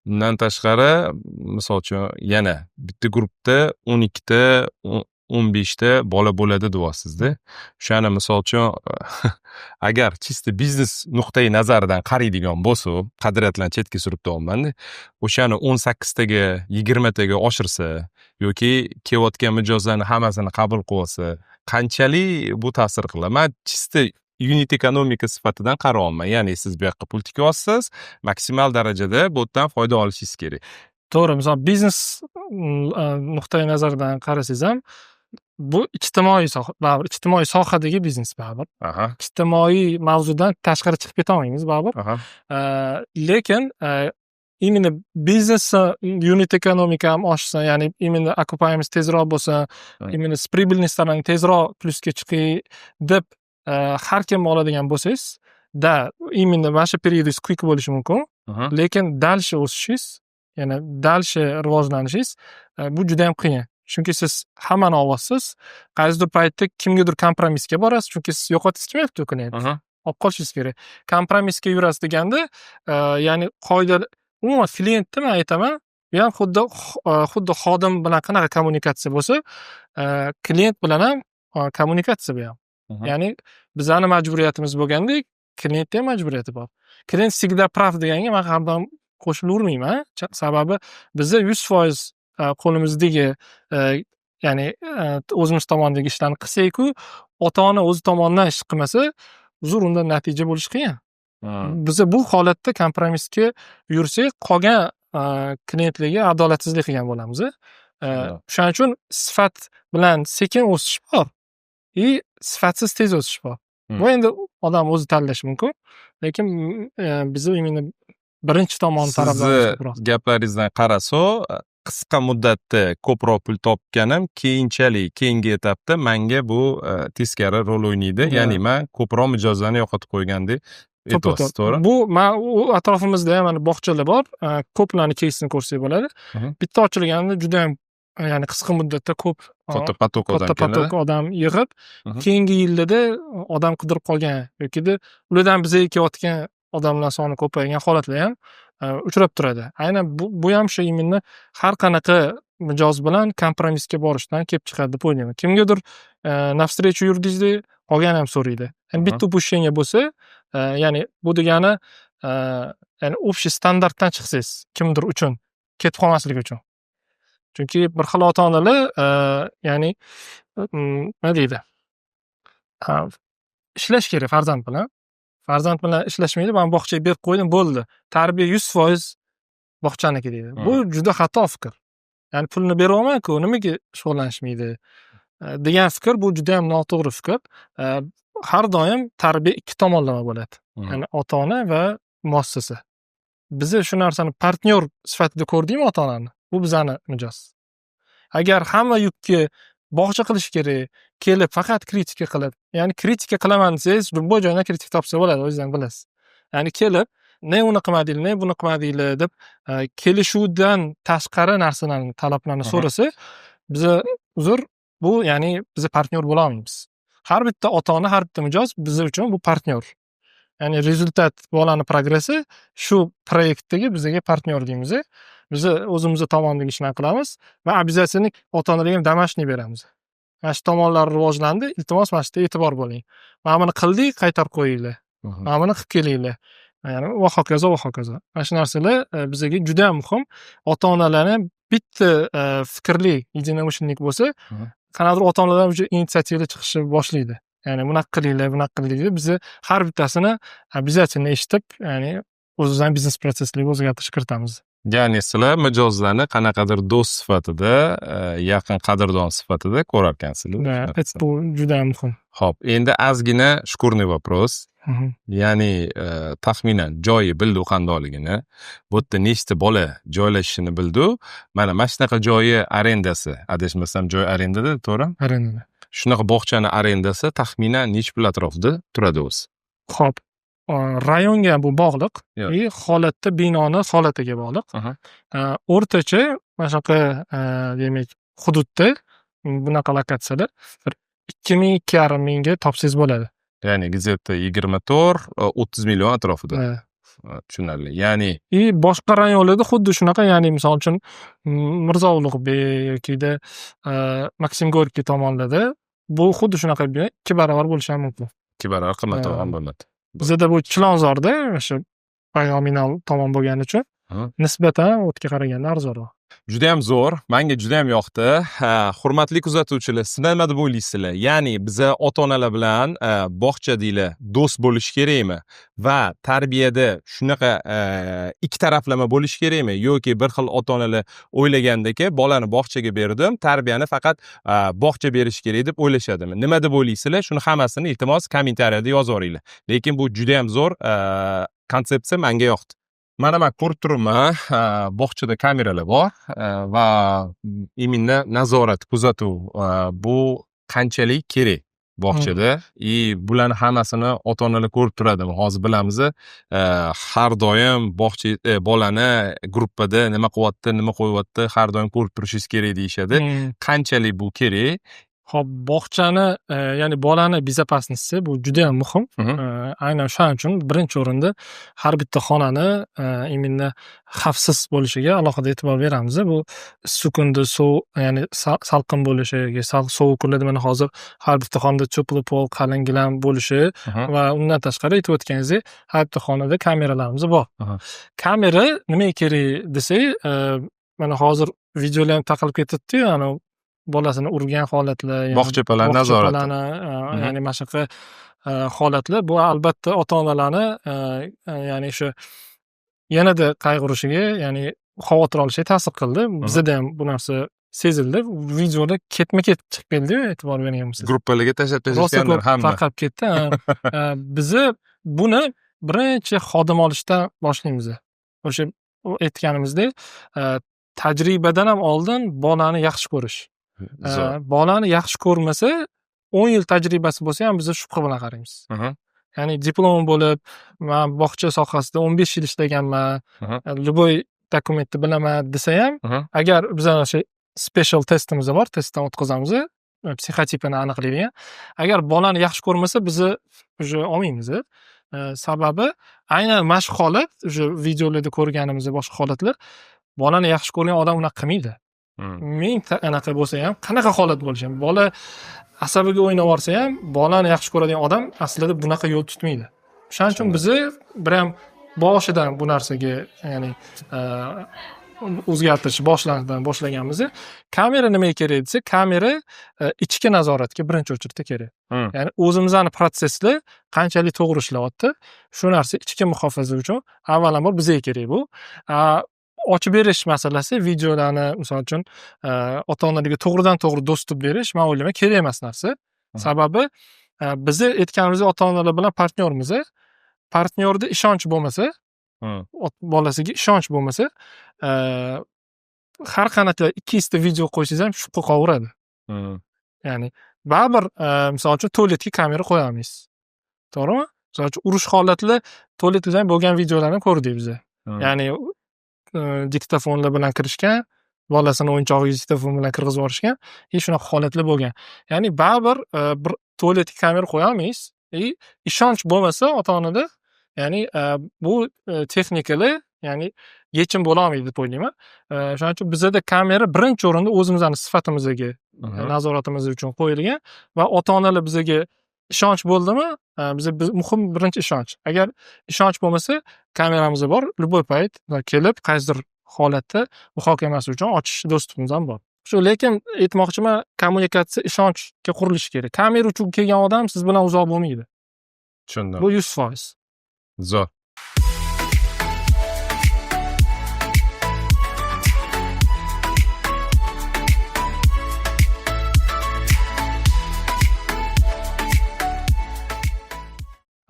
Undan tashqari, misol uchun, yana bitta guruhda 12 ta, 15 ta bola bo'ladi deyapsizda. O'shani, misol uchun, agar чисто biznes nuqtai nazaridan qaraydigan bo'lsak, qadriyatlarni chetga surib deyapmanda, o'shani 18 taga, 20 taga oshirsa yoki kelayotgan mijozlarni hammasini qabul qilib olsa, qanchalik bu ta'sir qiladi? Man чисто юнит экономика sifatidan qarayapman. Ya'ni siz bu yoqqa pul tikyapsiz, maksimal darajada bu yerdan foyda olishingiz kerak. To'g'ri, misol, biznes nuqtai nazaridan qarasangiz ham, bu ijtimoiy soha baribir, ijtimoiy sohadagi biznes baribir. Ijtimoiy mavzudan tashqari chiqib ketolmaymiz baribir. Lekin именно biznes юнит экономика ham oshsin, ya'ni именно окупаемость tezroq bo'lsin, именно с прибыльной стороны tezroq plyusga chiqay deb har kim oladigan bo'lsangiz, да, именно mana shu periodingiz quick bo'lishi mumkin, lekin дальше o'sishingiz, ya'ni дальше rivojlanishingiz bu juda yam qiyin. Chunki siz hammani olyapsiz, qaysidir paytda kimgadir kompromissga borasiz, chunki siz yo'qotgingiz kelmayapti u klientni. Olib qolishingiz kerak. Kompromissga yurasiz deganda, ya'ni qoida, umuman klientni man aytaman, bu ham xuddi xodim bilan qanaqa kommunikatsiya bo'lsa, klient bilan ham kommunikatsiya bu ham. Ya'ni bizani majburiyatimiz bo'lgandek, klientni ham majburiyati bor. Klient всегда прав deganga man har doim qo'shilavermayman. Sababi biza 100% qo'limizdagi, ya'ni o'zimiz tomondagi ishlarni qilsak-ku, ota ona o'zi tomonidan ish qilmasa, uzr, unda natija bo'lishi qiyin. Biza bu holatda kompromissga yursak, qolgan klientlarga adolatsizlik qilgan bo'lamiz. O'shaning uchun sifat bilan sekin o'sish bor и sifatsiz tez o'sish bor. Bu endi odam o'zi tanlashi mumkin, lekin biza именно birinchi tomon tarafdorimiz Sizni ko'proq. gaplaringizdan qarasak, qisqa muddatda ko'proq pul topganim keyinchalik, keyingi etapda manga bu teskari rol o'ynaydi. Ya'ni man ko'proq mijozlarni yo'qotib qo'ygandek aytyapsiz, to'g'ri? Bu man u atrofimizda ham mana bog'chalar bor, ko'plarni keysini ko'rsak bo'ladi. Bitta ochilganda judayam, ya'ni qisqa muddatda ko'p katta поток odam katta keladi. Поток odam yig'ib, keyingi yillarda odam qidirib qolgan yokida ulardan bizga kelayotgan odamlar soni ko'paygan holatlar ham uchrab turadi. Aynan bu ham shu именно har qanaqa mijoz bilan kompromissga borishdan kelib chiqadi deb o'ylayman. Kimgadir навстречу yurdingizda, qolgani ham so'raydi. Ya'ni bitta упущение bo'lsa, ya'ni bu degani, ya'ni общий standartdan chiqsangiz kimdir uchun ketib qolmasligi uchun. Chunki bir xil ota onalar, ya'ni nima deydi, ishlash kerak farzand bilan. Farzand bilan ishlashmaydi, man bog'chaga berib qo'ydim, bo'ldi. Tarbiya 100% bog'chaniki deydi. Bu juda xato fikr. Ya'ni pulni beryapman-ku, nimaga shug'ullanishmaydi degan fikr, bu juda ham noto'g'ri fikr. Har doim tarbiya ikki tomonlama bo'ladi. Ya'ni ota-ona va muassasa. Biza shu narsani партнёр sifatida ko'rdikmi ota onani, bu bizani mijoz. Agar hamma yukni bog'cha qilish kerak, kelib faqat kritika qilib, ya'ni kritika qilaman desangiz, любой joydan kritika topsa bo'ladi, o'zingiz ham bilasiz. Ya'ni kelib, ne uni qilmadinglar, ne buni qilmadinglar deb kelishuvdan tashqari narsalarni, talablarni so'rasa, biza, uzr, bu, ya'ni biza партнёр bo'lolmaymiz. Har bitta ota ona, har bitta mijoz biz uchun bu партнёр. Ya'ni результат, bolani progressi shu proyektdagi bizaga партнёр deymiz. Biza o'zimizni tomondagi ishlarni qilamiz va обязательно ota onalarga ham домашний beramiz. Mana shu tomonlar rivojlandi, iltimos, mana shu yerda e'tibor bo'ling. Mana buni qildik, qaytarib qo'yinglar. Mana buni qilib kelinglar. Ya'ni va hokazo, va hokazo. Mana shu narsalar bizga juda ham muhim. Ota onalarni bitta fikrli единомышленник bo'lsa, qanaqadir ota onalar уже инициатива chiqishni boshlaydi. Ya'ni bunaqa qilinglar, bunaqa qilinglar deb bizni har bittasini обязательно eshitib, ya'ni o'zimizning biznes protsesslarga o'zgartirish kiritamiz. Ya'ni sizlar mijozlarni qanaqadir do'st sifatida, yaqin qadrdon sifatida ko'rarkansizlar. Да, bu juda ham muhim. Xo'p, endi ozgina шкурный вопрос. Ya'ni taxminan joyi bildik qandoqligini. Bu yerda nechta bola joylashishini bildik. Mana shunaqa joyi arendasi, adashmasam, joy arendada, to'g'rimi? Arendada. Shunaqa bog'chani arendasi taxminan necha pul atrofida turadi o'zi? Xo'p, rayonga bu bog'liq Yo'q. и holatda, binoni holatiga bog'liq. O'rtacha mana shunaqa, demak, hududda bunaqa lokatsiyada bir 2000, 2,5 mingga topsangiz bo'ladi. Ya'ni где-то 24, 30 million atrofida. Ha. Tushunarli. Ya'ni И boshqa rayonlarda xuddi shunaqa, ya'ni misol uchun Mirzo Ulug'bek yokida Maksim Gorkiy tomonlarda bu xuddi shunaqa bino 2 barobar bo'lishi ham mumkin. 2 barobar qimmatroq ham bo'ladi. Bizada bu Chilonzorda o'sha Minal tomon bo'lgani uchun nisbatan u yerga qaraganda arzonroq. Judayam zo'r, manga judayam yoqdi. Ha, hurmatli kuzatuvchilar, sizlar nima deb o'ylaysizlar? Ya'ni biza ota-onalar bilan bog'cha deylar, do'st bo'lish kerakmi? Va tarbiyada shunaqa ikki taraflama bo'lishi kerakmi? Yoki bir xil ota-onalar o'ylagandek, bolani bog'chaga berdim, tarbiyani faqat bog'cha berishi kerak deb o'ylashadimi? Nima deb o'ylaysizlar? Shuni hammasini, iltimos, kommentariyada yozib yuboringlar. Lekin bu judayam zo'r konsepsiya, menga yoqdi. Mana man ko'rib turibman, bog'chada kameralar bor va именно nazorat, kuzatuv, bu qanchalik kerak bog'chada и bularni hammasini ota onalar ko'rib turadimi? Hozir bilamiz, har doim bog'cha bolani gruppada nima qilyapti, nima qo'yyapti, har doim ko'rib turishingiz kerak deyishadi. Qanchalik bu kerak? Ho'p, bog'chani, ya'ni bolani безопасности bu judayam muhim. Aynan shuning uchun birinchi o'rinda har bitta xonani именно xavfsiz bo'lishiga alohida e'tibor beramiz. Bu issiq kunda sovuq, ya'ni salqin bo'lishi yoki sovuq kunlarda mana hozir har bitta xonada теплый pol, qalin gilam bo'lishi va undan tashqari, aytib o'tganingizdek, har bitta xonada kameralarimiz bor. Kamera nimaga kerak desak, mana hozir videolar ham tarqalib ketibdi-yu, anavi bolasini urgan holatlar, ya'ni Bog'cha opalari nazorati. Bog'cha ya'ni mana shunaqa holatlar, bu albatta ota onalarni ya'ni o'sha yanada qayg'urishiga, ya'ni xavotir olishiga ta'sir qildi. Bizada ham bu narsa sezildi. Videoda ketma ket chiqib keldiyu, e'tibor bergan bo'lsangiz. Gruppalarga tashlab Rosa tashlashgandir ko'p hamma. Tarqab ketdi. Ha. Biza buni birinchi xodim olishdan boshlaymiz. O'sha aytganimizdek, tajribadan ham oldin bolani yaxshi ko'rish. Zo'r. Bolani yaxshi ko'rmasa, 10 yil tajribasi bo'lsa ham biz shubha bilan qaraymiz. Ya'ni diplom bo'lib, man bog'cha sohasida 15 yil ishlaganman, любой dokumentni bilaman desa ham, agar bizani o'sha special testimiz bor, testdan o'tkazamiz, psixotipini aniqlaydigan. Agar bolani yaxshi ko'rmasa, bizni уже olmaymiz. Sababi aynan mana shu holat, o'sha videolarda ko'rganimiz boshqa holatlar, bolani yaxshi ko'rgan odam unaqa qilmaydi. Mingta anaqa bo'lsa ham, qanaqa holat bo'lishi ham, bola asabiga o'ynab yuborsa ham, bolani yaxshi ko'radigan odam aslida bunaqa yo'l tutmaydi. O'shaning uchun bizni bir ham boshidan bu narsaga, ya'ni o'zgartirish boshlanidan boshlaganmiz. Kamera nimaga kerak desa, kamera ichki nazoratga birinchi очередь da kerak. Ya'ni o'zimizni protsesslar qanchalik to'g'ri ishlayapti, shu narsa ichki muhofaza uchun avvalambor bizga kerak bu. Ochib berish masalasi, videolarni, misol uchun, ota onalarga to'g'ridan to'g'ri доступ berish, man o'ylayman, kerak emas narsa. Sababi bizni aytganimizdek, ota onalar bilan партнёр miz. Партнёр da ishonch bo'lmasa, Bolasiga ishonch bo'lmasa, har qanaqa 200 ta video qo'ysangiz ham shubha qolaveradi. Ya'ni baribir, misol uchun, tualetga kamera qo'yolmaysiz. To'g'rimi? Misol uchun, urush holatida tualetda ham bo'lgan videolarni ko'rdik biza. Ya'ni diktofonlar bilan kirishgan, bolasini o'yinchog'iga diktofon bilan kirgizib yuborishgan и shunaqa holatlar bo'lgan. Ya'ni baribir bir tualetga kamera qo'yolmaysiz и ishonch bo'lmasa ota-onada, ya'ni bu texnikalar, ya'ni yechim bo'lolmaydi deb o'ylayman. Shuning uchun bizada kamera birinchi o'rinda o'zimizni sifatimizga, nazoratimiz uchun qo'yilgan va ota-onalar bizaga ishonch bo'ldimi, biza muhim birinchi ishonch. Agar ishonch bo'lmasa, kameramiz bor, любой payt kelib qaysidir holatda muhokamasi uchun ochish доступ imiz ham bor. Shu, lekin aytmoqchiman, kommunikatsiya ishonchga qurilishi kerak. Kamera uchun kelgan odam siz bilan uzoq bo'lmaydi. Tushundim. Bu 100%. Zo'r.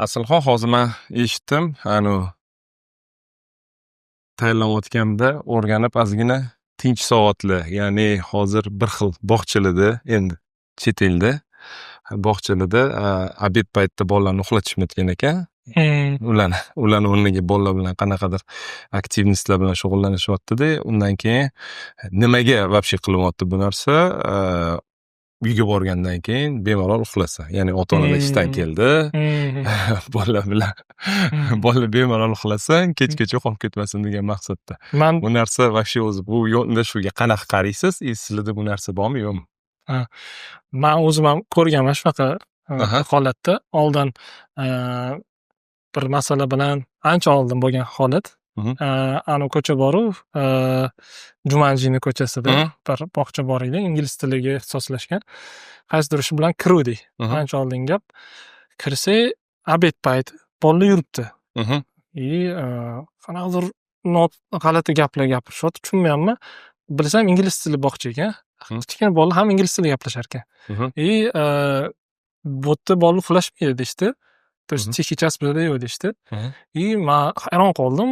Aslxon, hozir man eshitdim, anavi tayyorlanayotganimda o'rganib ozgina tinch soatlar, ya'ni hozir bir xil bog'chalarda, endi chet elda bog'chalarda обед paytida bolalarni uxlatishmayotgan ekan. Ularni o'rniga bolalar bilan qanaqadir активность lar bilan shug'ullanishyaptida. Undan keyin nimaga вообще qilinyapti bu narsa? Uyga borgandan keyin bemalol uxlasa. Ya'ni ota onalar ishdan keldi, bolalar bilan bolalar bemalol uxlasin, kechgacha qolib ketmasin degan maqsadda. Man Bu narsa вообще o'zi bu yondashuvga qanaqa qaraysiz? И sizlarda bu narsa bormi, yo'qmi? Man o'zim ham ko'rganman shunaqa holatda. Oldin bir masala bilan ancha oldin bo'lgan holat. Anavi ko'cha boru, Jumanjini ko'chasida bir bog'cha bor edi, ingliz tiliga ixtisoslashgan. Qaysidir ish bilan kiruvdik. Ancha oldin gap. Kirsak, обед payti, bolalar yuribdi. И qanaqadir g'alati gaplar gapirishyapti, tushunmayapman. Bilsam, ingliz tili bog'cha ekan. Kichkina bolalar ham ingliz tilida gaplashar ekan. И bu yerda bolalar uxlashmaydi deyishdi. То есть тихий час bizada yo'q deyishdi. И man hayron qoldim.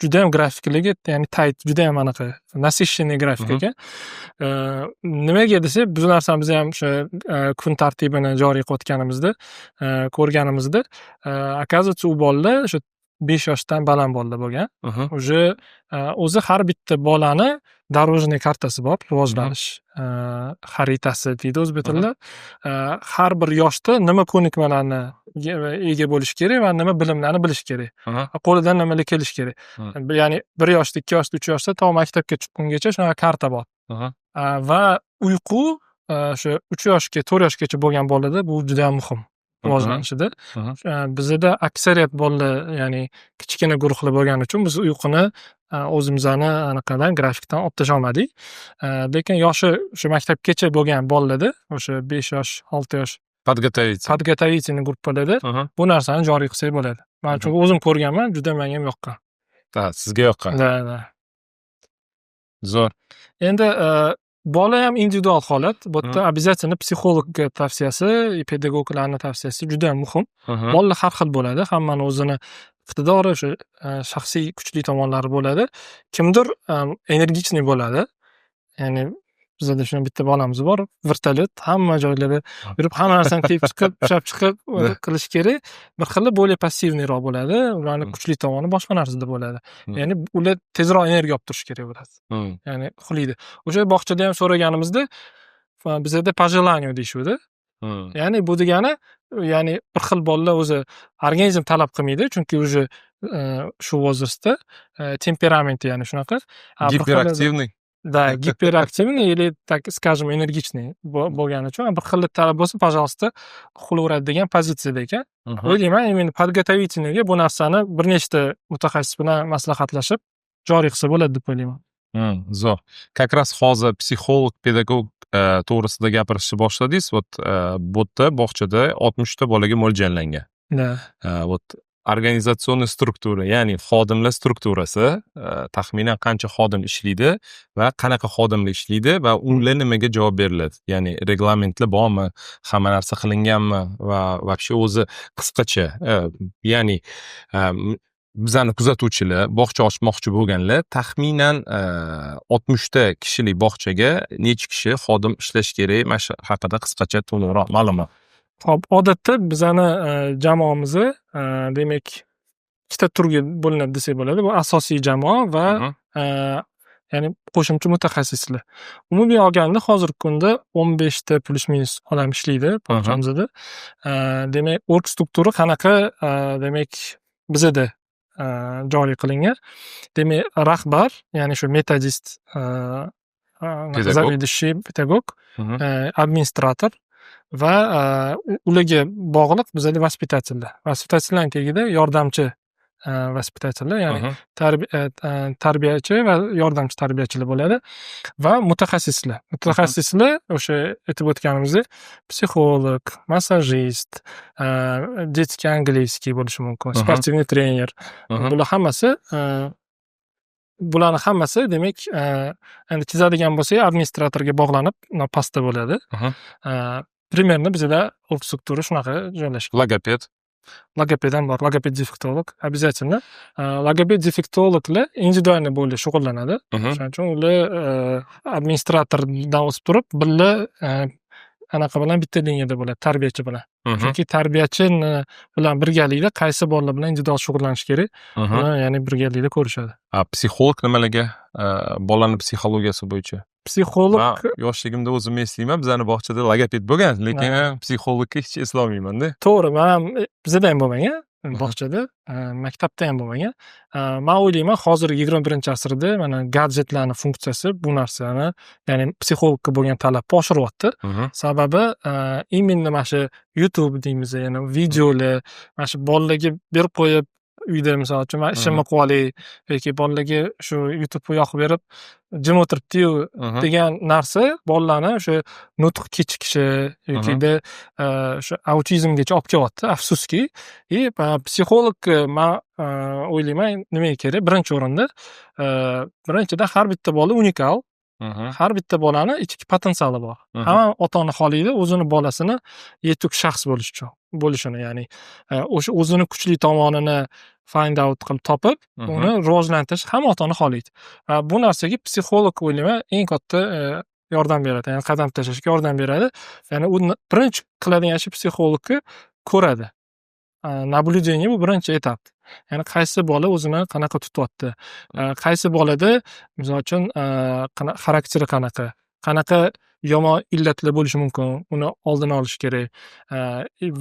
Judayam grafikligi, ya'ni tight, judayam anaqa насыщенный grafik ekan. Nimaga desak, bu narsani biz ham o'sha kun tartibini joriy qilayotganimizda ko'rganimizda, оказывается, u bolalar o'sha 5 yoshdan baland bolalar bo'lgan. Уже o'zi har bitta bolani дорожный kartasi bor, rivojlanish xaritasi deydi o'zbek tilida. Har bir yoshda nima ko'nikmalarni ega bo'lishi kerak va nima bilimlarni bilish kerak. Qo'lidan nimalar kelishi kerak. Ya'ni 1 yoshda, 2 yoshda, 3 yoshda to maktabga chiqqungacha shunaqa karta bor. Va uyqu o'sha 3 yoshga, 4 yoshgacha bo'lgan bolada bu juda ham muhim rivojlanishida. Bizada aksariyat bolalar, ya'ni kichkina guruhlar bo'lgani uchun biz uyquni o'zimizni anaqadan, grafikdan olib tashlolmadik. Lekin yoshi o'sha maktabgacha bo'lgan bolalarda, o'sha 5 yosh, 6 yosh Подготовить. Подготовительный gruppalarda bu narsani joriy qilsak bo'ladi. Man chunki o'zim ko'rganman, juda menga ham yoqqan. Ha, sizga yoqqan. Да. Zo'r. Endi bola ham individual holat. Bu yerda обязательно psixologga tavsiyasi, pedagoglarning tavsiyasi juda ham muhim. Bolalar har xil bo'ladi, hammani o'zini iqtidori, o'sha shaxsiy kuchli tomonlari bo'ladi. Kimdir энергичный bo'ladi. Ya'ni bizada shuni bitta bolamiz bor, vertolyot, hamma joylarda yurib, hamma narsani tepib chiqib, ushlab chiqib qilish kerak. Bir xili более пассивный roq bo'ladi. Ularni kuchli tomoni boshqa narsada bo'ladi. Ya'ni ular tezroq energiya olib turishi kerak bo'ladi. Ya'ni uxlaydi. O'sha bog'chada ham so'raganimizda, bizada по желанию deyishuvdi. Ya'ni bu degani, ya'ni bir xil bolalar o'zi organizm talab qilmaydi, chunki уже shu возраст da temperamenti, ya'ni shunaqa. Гиперактивный. Да, гиперактивный или, так скажем, энергичный bo'lgani uchun bir xil talab bo'lsa, пожалуйста, uxlayveradi degan pozitsiyada ekan. O'ylayman, именно подготовительный ga bu narsani bir nechta mutaxassis bilan maslahatlashib joriy qilsa bo'ladi deb o'ylayman. Zo'r. Как раз hozir psixolog, pedagog to'g'risida gapirishni boshladingiz. Вот bu yerda bog'chada 60 ta bolaga mo'ljallangan. Да. Вот организационный struktura, ya'ni xodimlar strukturasi, taxminan qancha xodim ishlaydi va qanaqa xodimlar ishlaydi va ular nimaga javob beriladi? Ya'ni reglamentlar bormi? Hamma narsa qilinganmi? Va вообще o'zi qisqacha, ya'ni Bizani kuzatuvchilar, bog'cha ochmoqchi bo'lganlar, taxminan 60 ta kishilik bog'chaga necha kishi xodim ishlashi kerak, mana shu haqida qisqacha to'liqroq ma'lumot. Ho'p, odatda bizani jamoamizni, demak, ikkita turga bo'linadi desak bo'ladi. Bu asosiy jamoa va ya'ni qo'shimcha mutaxassislar. Umumiy olganda, hozirgi kunda 15 ta плюс-минус odam ishlaydi bog'chamizda. Demak, оргструктура qanaqa, demak, bizada joriy qilingan. Demak, rahbar, ya'ni shu metodist, Pedagog. Заведующий, pedagog, administrator va ularga bog'liq bizada воспитатель lar. Воспитатель larning tagida yordamchi воспитатель lar, ya'ni tarbiyachi va yordamchi tarbiyachilar bo'ladi va mutaxassislar. Mutaxassislar o'sha aytib o'tganimizdek, psixolog, massajist, детский английский bo'lishi mumkin, спортивный тренер. Bular hammasi, bularni hammasi, demak, endi chizadigan bo'lsak, administratorga bog'lanib pastda bo'ladi. Примерно bizada оргструктура shunaqa joylashgan. Logoped. Logoped ham bor, logoped defektolog обязательно. Logoped defektologlar индивидуальный bo'lib shug'ullanadi. Shuning uchun ular administratordan o'sib turib, birga anaqa bilan bitta liniyada bo'ladi, tarbiyachi bilan. Chunki tarbiyachini bilan birgalikda qaysi bolalar bilan individual shug'ullanish kerak, uni ya'ni birgalikda ko'rishadi. A psixolog nimalarga, bolani psixologiyasi bo'yicha? Psixolog Man yoshligimda o'zim eslayman, bizani bog'chada logoped bo'lgan, lekin psixologga hech eslolmaymanda. To'g'ri, man ham, bizada ham bo'lmagan bog'chada, maktabda ham bo'lmagan. Man o'ylayman, hozir 21-asrda mana gadjetlarni funksiyasi bu narsani, ya'ni psixologga bo'lgan talabni oshiryapti. Sababi именно mana shu YouTube deymiz, ya'ni videolar, mana shu bolalarga berib qo'yib uyda, misol uchun, man ishimni qilib olay yoki bolalarga shu YouTubeni yoqib berib jim o'tiribdiyu degan narsa bolalarni o'sha nutq kechikishi yokida o'sha autizmgacha olib kelyapti, afsuski. И psixolog, man o'ylayman, nimaga kerak? Birinchi o'rinda, birinchidan, har bitta bola unikal. Har bitta bolani ichki potensiali bor. Hamma ota ona xohlaydi o'zini bolasini yetuk shaxs bo'lishi uchun bo'lishini, ya'ni o'sha o'zini kuchli tomonini find out qilib topib, uni rivojlantirish hamma ota ona xohlaydi. Va bu narsaga psixolog, o'ylayman, eng katta yordam beradi, ya'ni qadam tashlashga yordam beradi. Ya'ni u birinchi qiladigan ishi psixologni ko'radi. Наблюдение bu birinchi etap. Ya'ni qaysi bola o'zini qanaqa tutyapti, qaysi bolada, misol uchun, xarakteri qanaqa, qanaqa yomon illatlar bo'lishi mumkin, uni oldini olish kerak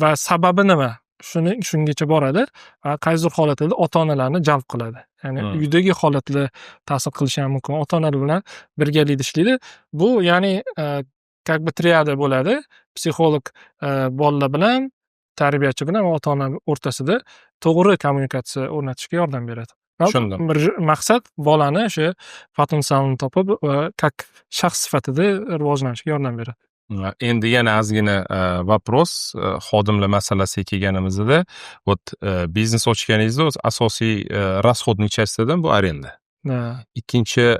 va sababi nima, shuni shungacha boradi va qaysidir holatlarda ota onalarni jalb qiladi. Ya'ni uydagi holatlar ta'sir qilishi ham mumkin. Ota onalar bilan birgalikda ishlaydi. Bu, ya'ni, как бы триада bo'ladi. Psixolog bolalar bilan, tarbiyachi bilan va ota ona o'rtasida to'g'ri kommunikatsiya o'rnatishga yordam beradi. Va Tushundim. bir maqsad bolani o'sha potensialini topib va как shaxs sifatida rivojlanishiga yordam beradi. Endi yana ozgina вопрос, xodimlar masalasiga kelganimizda, вот biznes ochganingizda o'zi asosiy расходный часть idan bu arenda. Ikkinchi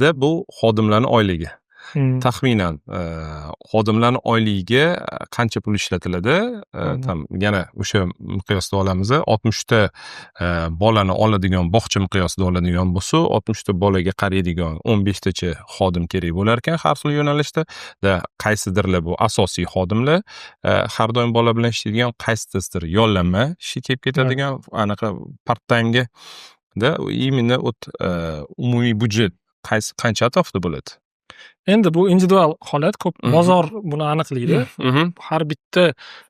da bu xodimlarni oyligi. Taxminan xodimlarni oyligiga qancha pul ishlatiladi? Там yana o'sha miqyosda olamiz, 60 ta bolani oladigan bog'cha miqyosida oladigan bo'lsa, 60 ta bolaga qaraydigan 15 tacha xodim kerak bo'lar ekan har xil yo'nalishda. Da qaysidirlar bu asosiy xodimlar, har doim bola bilan ishlaydigan, qaysidir yollanma ishga kelib ketadigan, anaqa part timega da именно вот umumiy byudjet qaysi, qancha atrofida bo'ladi? Endi bu individual holat, ko'p bozor buni aniqlaydi. Har bitta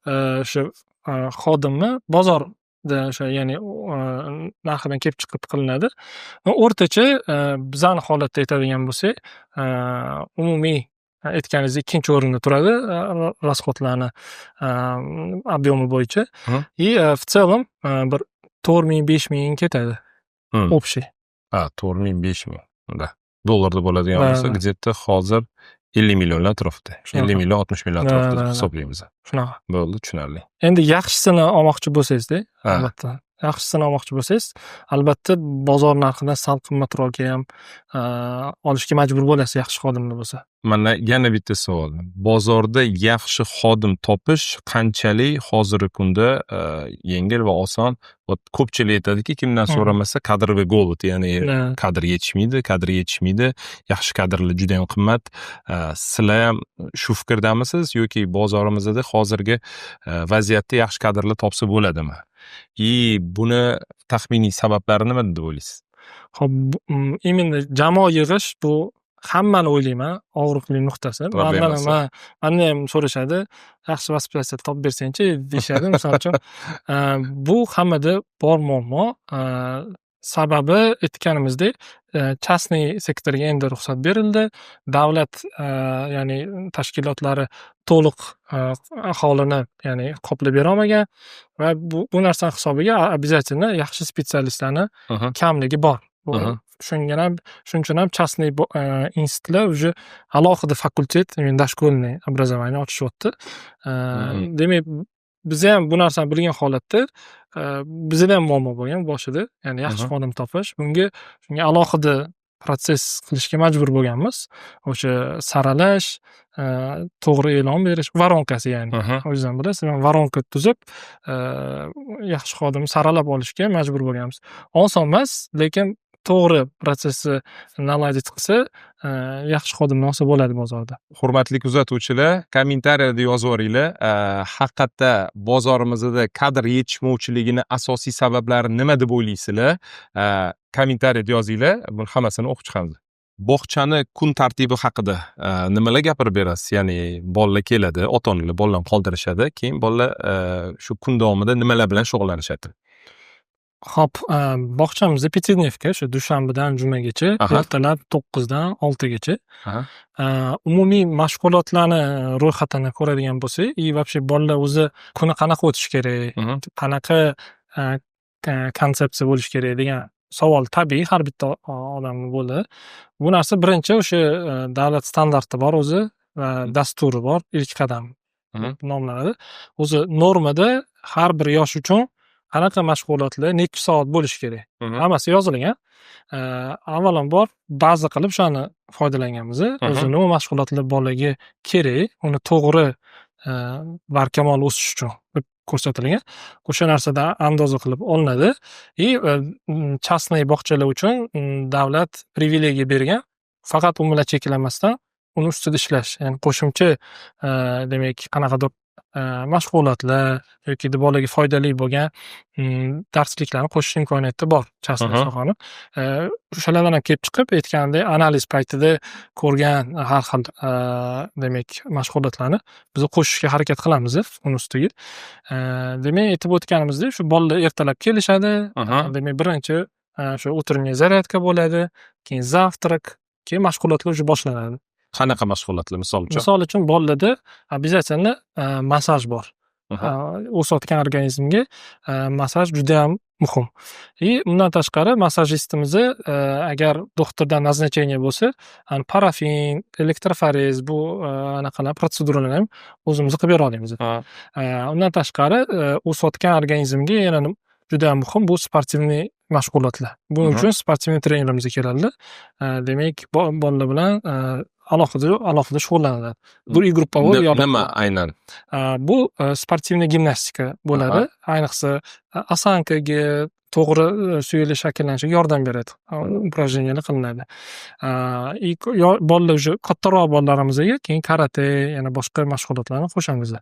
o'sha xodimni bozorda o'sha, ya'ni narxidan kelib chiqib qilinadi. O'rtacha, bizani holatda aytadigan bo'lsak, umumiy aytganingizdek ikkinchi o'rinda turadi расход larni объем i bo'yicha. И в целом bir 4000, 5000 ketadi. Общий. Ha, 4000, 5000. Да. Dollarda bo'ladigan bo'lsa, где-то hozir 50 millionlar atrofida. Shunaqa. 50 million, 60 million atrofida Да, да. hisoblaymiz. Shunaqa. Bo'ldi, tushunarli. Endi yaxshisini olmoqchi bo'lsangizda, albatta. Yaxshisini olmoqchi bo'lsangiz, albatta, bozor narxidan sal qimmatroqga ham olishga majbur bo'lasiz, yaxshi xodimlar bo'lsa. Mana yana bitta savol: bozorda yaxshi xodim topish qanchalik hozirgi kunda yengil va oson? Вот ko'pchilik aytadiki, kimdan so'ramasa, кадровый голод, ya'ni kadr yetishmaydi, kadr yetishmaydi, yaxshi kadrlar juda yam qimmat. Sizlar ham shu fikrdamisiz yoki bozorimizda hozirgi vaziyatda yaxshi kadrlar topsa bo'ladimi и buni taxminiy sabablari nima deb o'ylaysiz? Ho'p, именно jamoa yig'ish, bu hammani, o'ylayman, og'riqli nuqtasi. Mandan mandan ham so'rashadi, "Yaxshi воспитатель topib bersangchi", deyishadi, misol uchun. Bu hammada bor muammo. Sababi, aytganimizdek, частный sektorga endi ruxsat berildi. Davlat, ya'ni tashkilotlari to'liq aholini, ya'ni qoplab berolmagan va bu narsani hisobiga обязательно yaxshi специалист larni kamligi bor. Shunga ham, shuning uchun ham частный institutlar уже alohida fakultet, дошкольный образование ochishyapti. Demak, bizam bu narsani bilgan holatda, bizada ham muammo bo'lgan boshida, ya'ni yaxshi xodim topish. Bunga, shunga alohida protsess qilishga majbur bo'lganmiz. O'sha saralash, to'g'ri e'lon berish, воронка si, ya'ni o'zingiz ham bilasiz, воронка tuzib, yaxshi xodimni saralab olishga majbur bo'lganmiz. Oson emas, lekin to'g'ri protsessni наладить qilsa, yaxshi xodimni olsa bo'ladi bozorda. Hurmatli kuzatuvchilar, kommentariyada yozib yuboringlar, haqiqatda bozorimizda kadr yetishmovchiligini asosiy sabablari nima deb o'ylaysizlar? Kommentariyada yozinglar, buni hammasini o'qib chiqamiz. Bog'chani kun tartibi haqida nimalar gapirib berasiz? Ya'ni bolalar keladi, ota onalar bolalarni qoldirishadi, keyin bolalar shu kun davomida nimalar bilan shug'ullanishadi? Ho'p, bog'chamizda пятидневка, o'sha dushanbadan jumagacha, ertalab 9dan 6gacha. Umumiy mashg'ulotlarni ro'yxatini ko'radigan bo'lsak и вообще bolalar o'zi kuni qanaqa o'tishi kerak, qanaqa konsepsiya bo'lishi kerak degan savol tabiiy har bitta odamni bo'ladi. Bu narsa birinchi o'sha davlat standarti bor o'zi va dasturi bor, "Ilk qadam" deb nomlanadi. O'zi normada har bir yosh uchun qanaqa mashg'ulotlar nechi soat bo'lishi kerak, hammasi yozilgan. Avvalambor baza qilib o'shani foydalanganmiz. O'zi nima mashg'ulotlar bolaga kerak, uni to'g'ri, barkamol o'sish uchun deb ko'rsatilgan. O'sha narsadan andoza qilib olinadi и частный bog'chalar uchun davlat privilegiya bergan, faqat u bilan cheklanmasdan uni ustida ishlash, ya'ni qo'shimcha, demak, qanaqadir mashg'ulotlar yoki bolaga foydali bo'lgan darsliklarni qo'shish imkoniyati bor частный sohani. O'shalardan ham kelib chiqib, aytgandek, analiz paytida ko'rgan har xil, demak, mashg'ulotlarni biz qo'shishga harakat qilamiz uni ustiga. Demak, aytib o'tganimizdek, shu bolalar ertalab kelishadi. Demak, birinchi shu утренняя зарядка bo'ladi, keyin завтрак, keyin mashg'ulotlar уже boshlanadi. Qanaqa mashg'ulotlar, misol uchun? Misol uchun, bolalarda обязательно massaj bor. O'sayotgan organizmga massaj judayam muhim. И undan tashqari massajistimizni, agar doktordan назначение bo'lsa, parafin, elektroforez, bu anaqalar, protseduralarni ham o'zimiz qilib bera olamiz. Undan tashqari o'sayotgan organizmga yana judayam muhim bu спортивный mashg'ulotlar. Buning uchun спортивный trenerimiz keladilar. Demak, bolalar bilan alohida alohida shug'ullanadi. Bu и групповой. Nima aynan? Bu спортивный gimnastika bo'ladi. Ayniqsa, осанка ga, to'g'ri suyaklar shakllanishiga yordam beradi. Упражнения lar qilinadi. И bolalar уже kattaroq bolalarimizga keyin karate, yana boshqa mashg'ulotlarni qo'shamiz.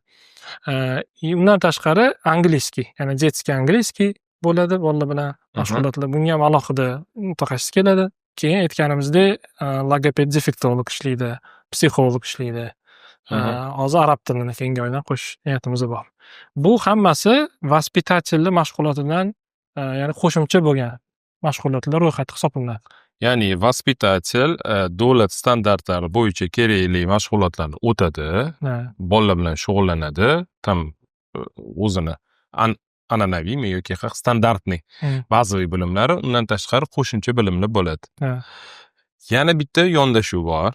И undan tashqari английский, ya'ni детский английский bo'ladi bolalar bilan mashg'ulotlar. Bunga ham alohida mutaxassis keladi. Keyin aytganimizdek, logoped, defektolog ishlaydi, psixolog ishlaydi. Hozir arab tilini keyingi oydan qo'shish niyatimiz bor. Bu hammasi воспитатель ni mashg'ulotidan, ya'ni qo'shimcha bo'lgan mashg'ulotlar ro'yxati hisoblanadi. Ya'ni воспитатель davlat standartlari bo'yicha kerakli mashg'ulotlarni o'tadi, bolalar bilan shug'ullanadi, там o'zini an'anaviymi yoki стандартный bazaviy bilimlari, undan tashqari qo'shimcha bilimlar bo'ladi. Yana bitta yondashuv bor.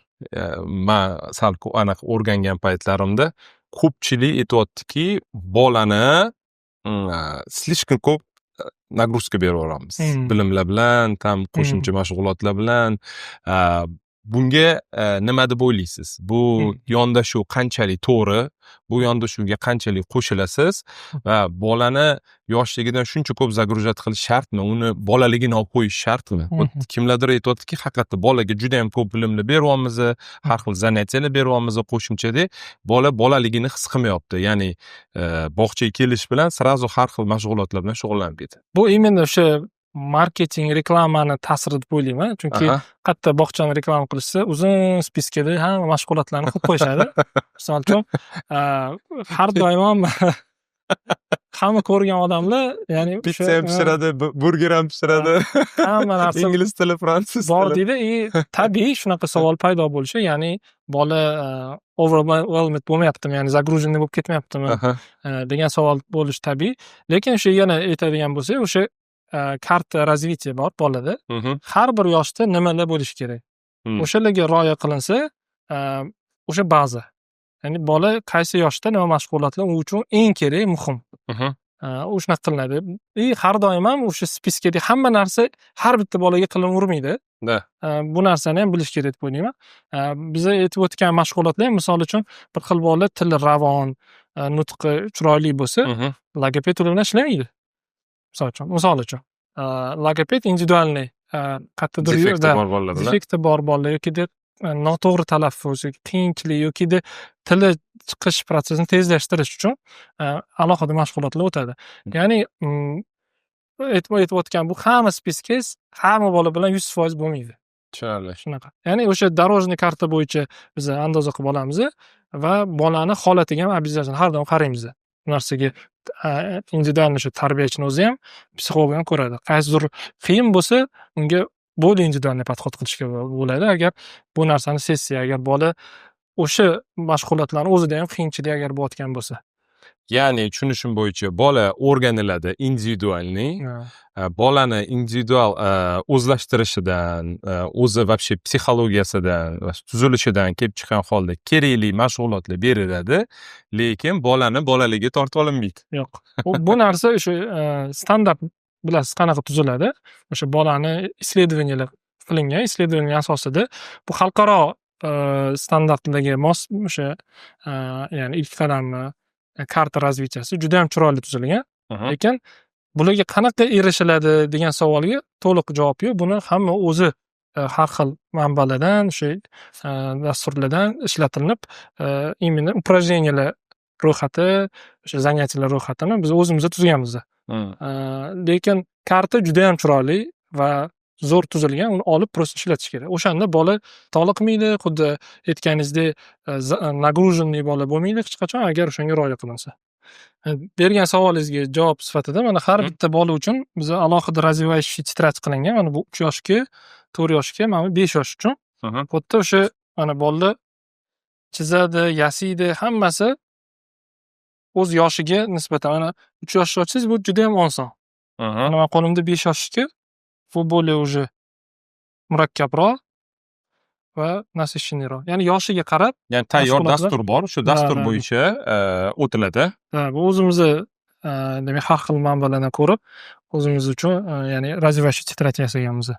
Man sal anaqa o'rgangan paytlarimda ko'pchilik aytyaptiki, bolani слишком ko'p Нагрузка berib yuboramiz bilimlar bilan, там qo'shimcha mashg'ulotlar bilan. Bunga nima deb o'ylaysiz? Bu yondashuv qanchalik to'g'ri? Bu yondashuvga qanchalik qo'shilasiz va bolani yoshligidan shuncha ko'p загружать qilish shartmi? Uni bolaligini olib qo'yish shartmi? Вот kimlardir aytyaptiki, haqiqatda bolaga juda yam ko'p bilimlar beryapmiz, har xil занятия lar beryapmiz qo'shimchada, bola bolaligini his qilmayapti, ya'ni bog'chaga kelish bilan сразу har xil mashg'ulotlar bilan shug'ullanib ketadi. Bu именно o'sha marketing, reklamani ta'siri deb o'ylayman, chunki qayerda bog'chani reklama qilishsa, uzun списка da hamma mashg'ulotlarni qo'yib qo'yishadi. Misol uchun, har doim ham hamma ko'rgan odamlar, ya'ni o'sha Pitsa ham pishiradi, burger ham pishiradi, hamma narsa ingliz tili, fransuz bor tili. deydi. И tabiiy shunaqa savol paydo bo'lishi, ya'ni bola overwhelmed bo'lmayaptimi, ya'ni загруженный bo'lib ketmayaptimi degan savol bo'lishi tabiiy. Lekin o'sha yana aytadigan bo'lsak, o'sha карта развития bor bolada, har bir yoshda nimalar bo'lishi kerak, o'shalarga rioya qilinsa, o'sha baza, ya'ni bola qaysi yoshda nima mashg'ulotlar u uchun eng kerak, muhim, u shunaqa qilinadi. И har doim ham o'sha списка dagi hamma narsa har bitta bolaga qilinavermaydi. Bu narsani ham bilish kerak deb o'ylayman. Biza aytib o'tgan mashg'ulotlar ham, misol uchun, bir xil bolalar tili ravon, nutqi chiroyli bo'lsa, logoped ular bilan ishlamaydi, misol uchun. Logoped индивидуальный qayerdadir Defekti bor bolalar bilan. Defekti bor bolalar yokida noto'g'ri talaffuz yoki qiyinchilik yokida tili chiqish protsessini tezlashtirish uchun alohida mashg'ulotlar o'tadi. Ya'ni aytib o'tgan bu hamma списка ngiz hamma bola bilan 100% bo'lmaydi. Tushunarli. Shunaqa. Ya'ni o'sha дорожный karta bo'yicha biz andoza qilib olamiz va bolani holatiga ham обязательно har doim qaraymiz. Bu narsaga индивидуальный shu tarbiyachini o'zi ham, psixolog ham ko'radi. Qaysidir qiyin bo'lsa, unga более индивидуальный подход qilishga bo'ladi. Agar bu narsani sezsa, agar bola o'sha mashg'ulotlarni o'zida ham qiyinchilik agar bo'layotgan bo'lsa. Ya'ni tushunishim bo'yicha, bola o'rganiladi индивидуальный, bolani individual o'zlashtirishidan, o'zi вообще psixologiyasidan va tuzilishidan kelib chiqqan holda kerakli mashg'ulotlar beriladi, lekin bolani bolaligi tortib olinmaydi. Yo'q. Bu narsa o'sha standart, bilasiz, qanaqa tuziladi. O'sha bolani исследования lar qilingan, исследование asosida bu xalqaro standartlarga mos o'sha ya'ni ilk qadamni карта развития si juda ham chiroyli tuzilgan. Lekin bularga qanaqa erishiladi degan savolga to'liq javob yo'q. Buni hamma o'zi har xil manbalardan, o'sha dasturlardan ishlatilinib, именно упражнения lar ro'yxati, o'sha занятия lar ro'yxatini biz o'zimiz tuzganmiz. Lekin karta juda ham chiroyli va zo'r tuzilgan, uni olib просто ishlatish kerak. O'shanda bola toliqmaydi, xuddi aytganingizdek, нагруженный bola bo'lmaydi hech qachon, agar o'shanga rioya qilinsa. Bergan savolingizga javob sifatida, mana har bitta bola uchun biza alohida развивающий тетрадь qilingan. Mana bu 3 yoshga, 4 yoshga, mana bu 5 yosh uchun. Bu yerda o'sha mana bolalar chizadi, yasaydi, hammasi o'z yoshiga nisbatan. Mana 3 yoshni ochsangiz, bu juda ham oson. Mana mani qo'limda 5 yoshniki, bu более уже murakkabroq va насыщенный roq. Ya'ni yoshiga qarab Ya'ni tayyor mashg'ulotlar dastur bor, o'sha dastur Да. bo'yicha o'tiladi. Ha, bu o'zimizni demak, har xil manbalardan ko'rib, o'zimiz uchun ya'ni развивающий тетрадь yasaganmiz.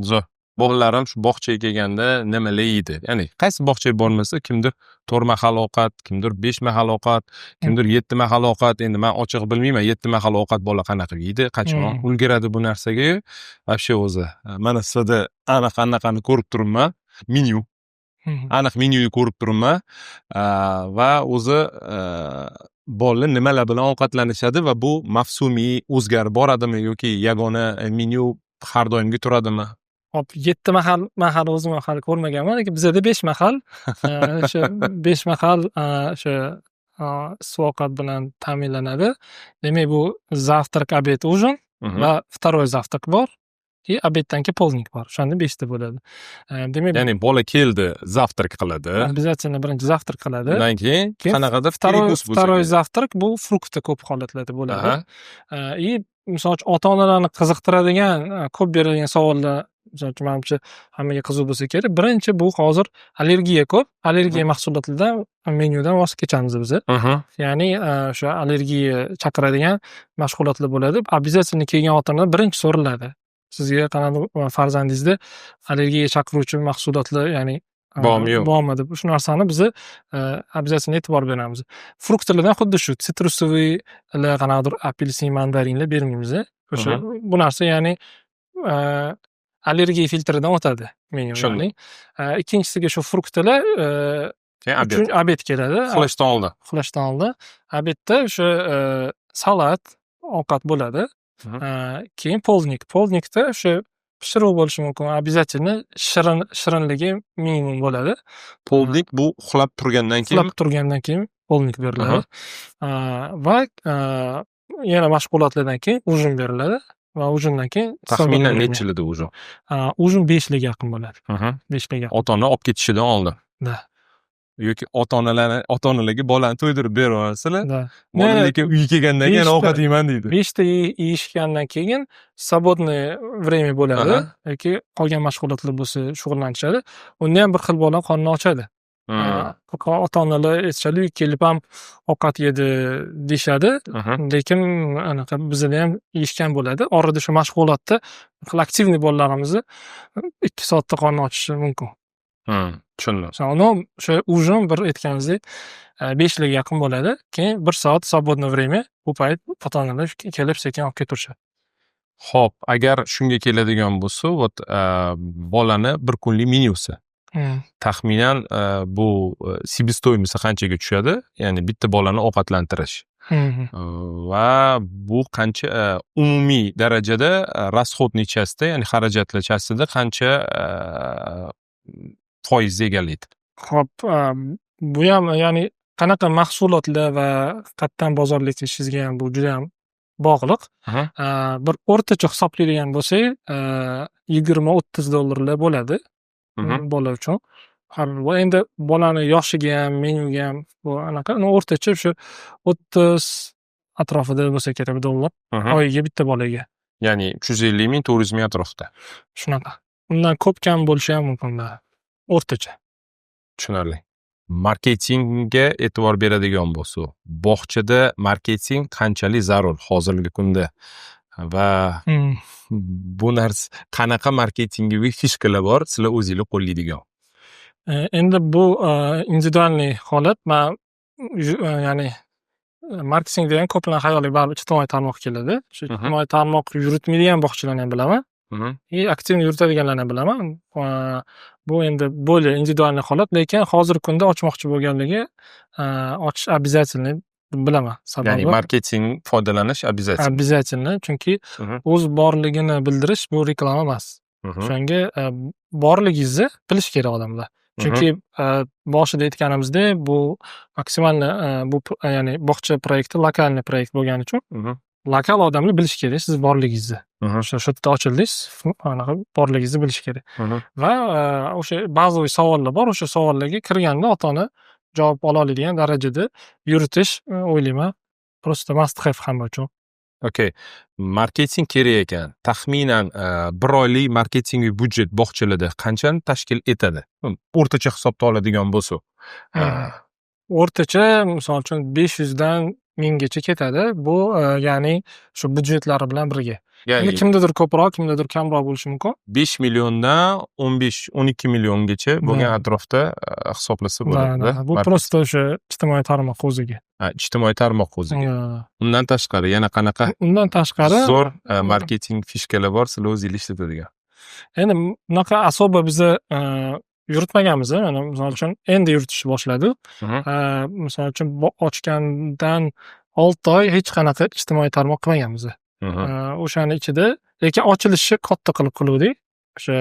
Zo'r. Bolalarim shu bog'chaga kelganda nimalar yeydi? Ya'ni qaysi bog'chaga bormasa, kimdir to'rt mahal ovqat, kimdir besh mahal ovqat, kimdir yetti mahal ovqat. Endi man ochig'i bilmayman, yetti mahal ovqat bola qanaqa yeydi, qachon ulguradi bu narsaga. Вообще o'zi mana sizlarda aniq anaqani ko'rib turibman, menyu. Aniq menyuni ko'rib turibman va o'zi bolalar nimalar bilan ovqatlanishadi va bu mavsumiy o'zgarib boradimi yoki yagona menyu har doimgi turadimi? Hop, yetti mahal man hali o'zim hali ko'rmaganman, lekin bizada besh mahal, o'sha besh mahal o'sha issiq ovqat bilan ta'minlanadi. Demak, bu завтрак, обед, ужин va второй завтрак bor и обед dan keyin полдник bor. O'shanda beshta bo'ladi. Demak, Ya'ni bola keldi, завтрак qiladi. Обязательно birinchi завтрак qiladi. Undan keyin Keyin qanaqadir второй перекус bo'lsa второй kerak. завтрак, bu фрукты ko'p holatlarda bo'ladi. И misol uchun, ota-onalarni qiziqtiradigan, ko'p berilgan savollar Misol uchun, manimcha, hammaga qiziq bo'lsa kerak. Birinchi, bu hozir allergiya ko'p, allergiya mahsulotlaridan, menyudan voz kechamiz biza. Ya'ni o'sha allergiya chaqiradigan mashg'ulotlar bo'ladi. Обязательно kelgan ota onalar birinchi so'raladi: sizga qanaqadir farzandingizda allergiya chaqiruvchi mahsulotlar, ya'ni bormi, yo'q? Bormi deb. Shu narsani biza обязательно e'tibor beramiz. Фрукт lardan xuddi shu цитрусовый lar, qanaqadir apelsin, mandarinlar bermaymiz. O'sha bu narsa, ya'ni allergiya filtridan o'tadi menyu. Tushundim. Ya'ni ikkinchisiga shu фрукт lar. Keyin обед. Uchun обед keladi. Uxlashdan oldin. Uxlashdan oldin. Обед da o'sha salat, ovqat bo'ladi. Keyin полдник. Полдник da o'sha pishiruv bo'lishi mumkin, обязательно shirin, shirinligi minimum bo'ladi. Полдник bu uxlab turgandan keyin. Uxlab turgandan keyin полдник beriladi. Va yana mashg'ulotlardan keyin ужин beriladi va ужин dan keyin Taxminan nechilarda ужин? Ужин 5larga yaqin bo'ladi. 5larga yaqin. Ota ona olib ketishidan oldin. Да. Yoki ota onalarni, ota onalarga bolani to'ydirib beraverasizlar. Да. Bola lekin uyga kelgandan keyin 5ta ovqat yeyman deydi. 5ta yeyishgandan keyin свободный время bo'ladi yoki qolgan mashg'ulotlar bo'lsa, shug'ullanishadi. Unda ham bir xil bola qorni ochadi. Ota onalar aytishadi, uyga kelib ham ovqat yedi deyishadi, lekin anaqa bizada ham yeyishgan bo'ladi. Orada shu mashg'ulotda bir xil активный bolalarimizni 2 soatda qorni ochishi mumkin. Tushundim. Но o'sha ужин bir aytganingizdek 5larga yaqin bo'ladi. Keyin bir soat свободный время, bu payt ota onalar kelib sekin olib ketaverishadi. Ho'p, agar shunga keladigan bo'lsa, вот bolani bir kunlik menyusi. Taxminan bu себестоимость qanchaga tushadi? Ya'ni bitta bolani ovqatlantirish. Va bu qancha umumiy darajada расходный часть da, ya'ni xarajatlar часть ida qancha foizni egallaydi? Ho'p, buyam, ya'ni qanaqa mahsulotlar va qayerdan bozorlik qilishingizga ham bu judayam bog'liq. Bir o'rtacha hisoblaydigan bo'lsak, 20-30 dollarlar bo'ladi bola uchun. Har bir, endi bolani yoshiga ham, menyuga ham bu anaqa, но o'rtacha shu 30 atrofida bo'lsa kerak dollar oyiga bitta bolaga. Ya'ni 350 ming, 400 ming atrofida. Shunaqa. Undan ko'p kam bo'lishi ham mumkin, o'rtacha. Tushunarli. Marketingga e'tibor beradigan bo'lsak, bog'chada marketing qanchalik zarur hozirgi kunda va bu narsa, qanaqa маркетинговый фишка lar bor sizlar o'zinglar qo'llaydigan? Endi bu индивидуальный holat. Man ya'ni marketing degan ko'plar xayoliga baribir ijtimoiy tarmoq keladi. Shu ijtimoiy tarmoq yuritmaydigan bog'chalarni ham bilaman и активно yuritadiganlarni ham bilaman. Bu endi более индивидуальный holat, lekin hozirgi kunda ochmoqchi bo'lganligi ochish обязательный deb bilaman. Ya'ni Sababi marketing foydalanish обязательно. Обязательно, chunki o'z borligini bildirish bu reklama emas. O'shanga borligingizni bilishi kerak odamlar. Chunki boshida aytganimizdek, bu максимально bu ya'ni bog'cha proyekti локальный proyekt bo'lgani uchun lokal odamlar bilishi kerak siz borligingizni. O'sha yerda ochildingiz, anaqa borligingizni bilishi kerak. Va o'sha bazaviy savollar bor, o'sha savollarga kirganda ota ona javob ola oladigan darajada yuritish, o'ylayman, просто must have hamma uchun. Okey. Marketing kerak ekan. Taxminan bir oylik marketing byudjet bog'chalarda qanchani tashkil etadi? O'rtacha hisobda oladigan bo'lsak. O'rtacha, misol uchun, 500dan 1000gacha ketadi. Bu ya'ni shu byudjetlari bilan birga. Ya'ni Endi kimdadir ko'proq, kimdadir kamroq bo'lishi mumkin. 5 milliondan 15-12 milliongacha bo'lgan atrofda hisoblasa bo'ladi. Да. Bu просто o'sha ijtimoiy tarmoq o'ziga. Ha, ijtimoiy tarmoq o'ziga. Undan tashqari yana qanaqa Undan tashqari zo'r marketing фишка lar bor sizlar o'zingiz ishlatadigan? Endi bunaqa особо biza yuritmaganmiz. Mana, misol uchun, endi yuritishni boshladi. Misol uchun, ochgandan 6 oy hech qanaqa ijtimoiy tarmoq qilmaganmiz. O'shani ichida, lekin ochilishi katta qilib qiluvdik. O'sha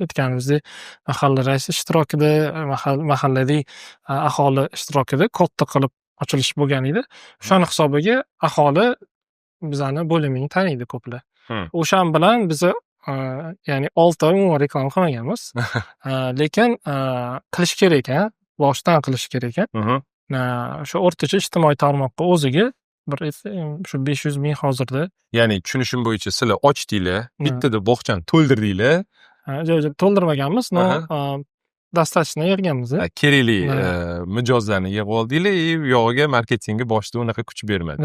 aytganimizdek, mahalla raisi ishtirokida, mahalladagi aholi ishtirokida katta qilib ochilish bo'lgan edi. O'shani hisobiga aholi bizani bo'limini taniydi ko'plar. O'shan bilan biza ya'ni 6 oy umuman reklama qilmaganmiz. Lekin qilish kerak ekan, boshidan qilish kerak ekan. O'sha o'rtacha ijtimoiy tarmoqqa o'ziga Bir shu 500 000 hozirda. Ya'ni tushunishim bo'yicha, sizlar ochdinglar, bittada bog'chani to'ldirdinglar. Yo'q, to'ldirmaganmiz, но достаточно yig'ganmiz. Kerakli mijozlarni yig'ib oldinglar и u yog'iga marketingga boshida unaqa kuch bermadi.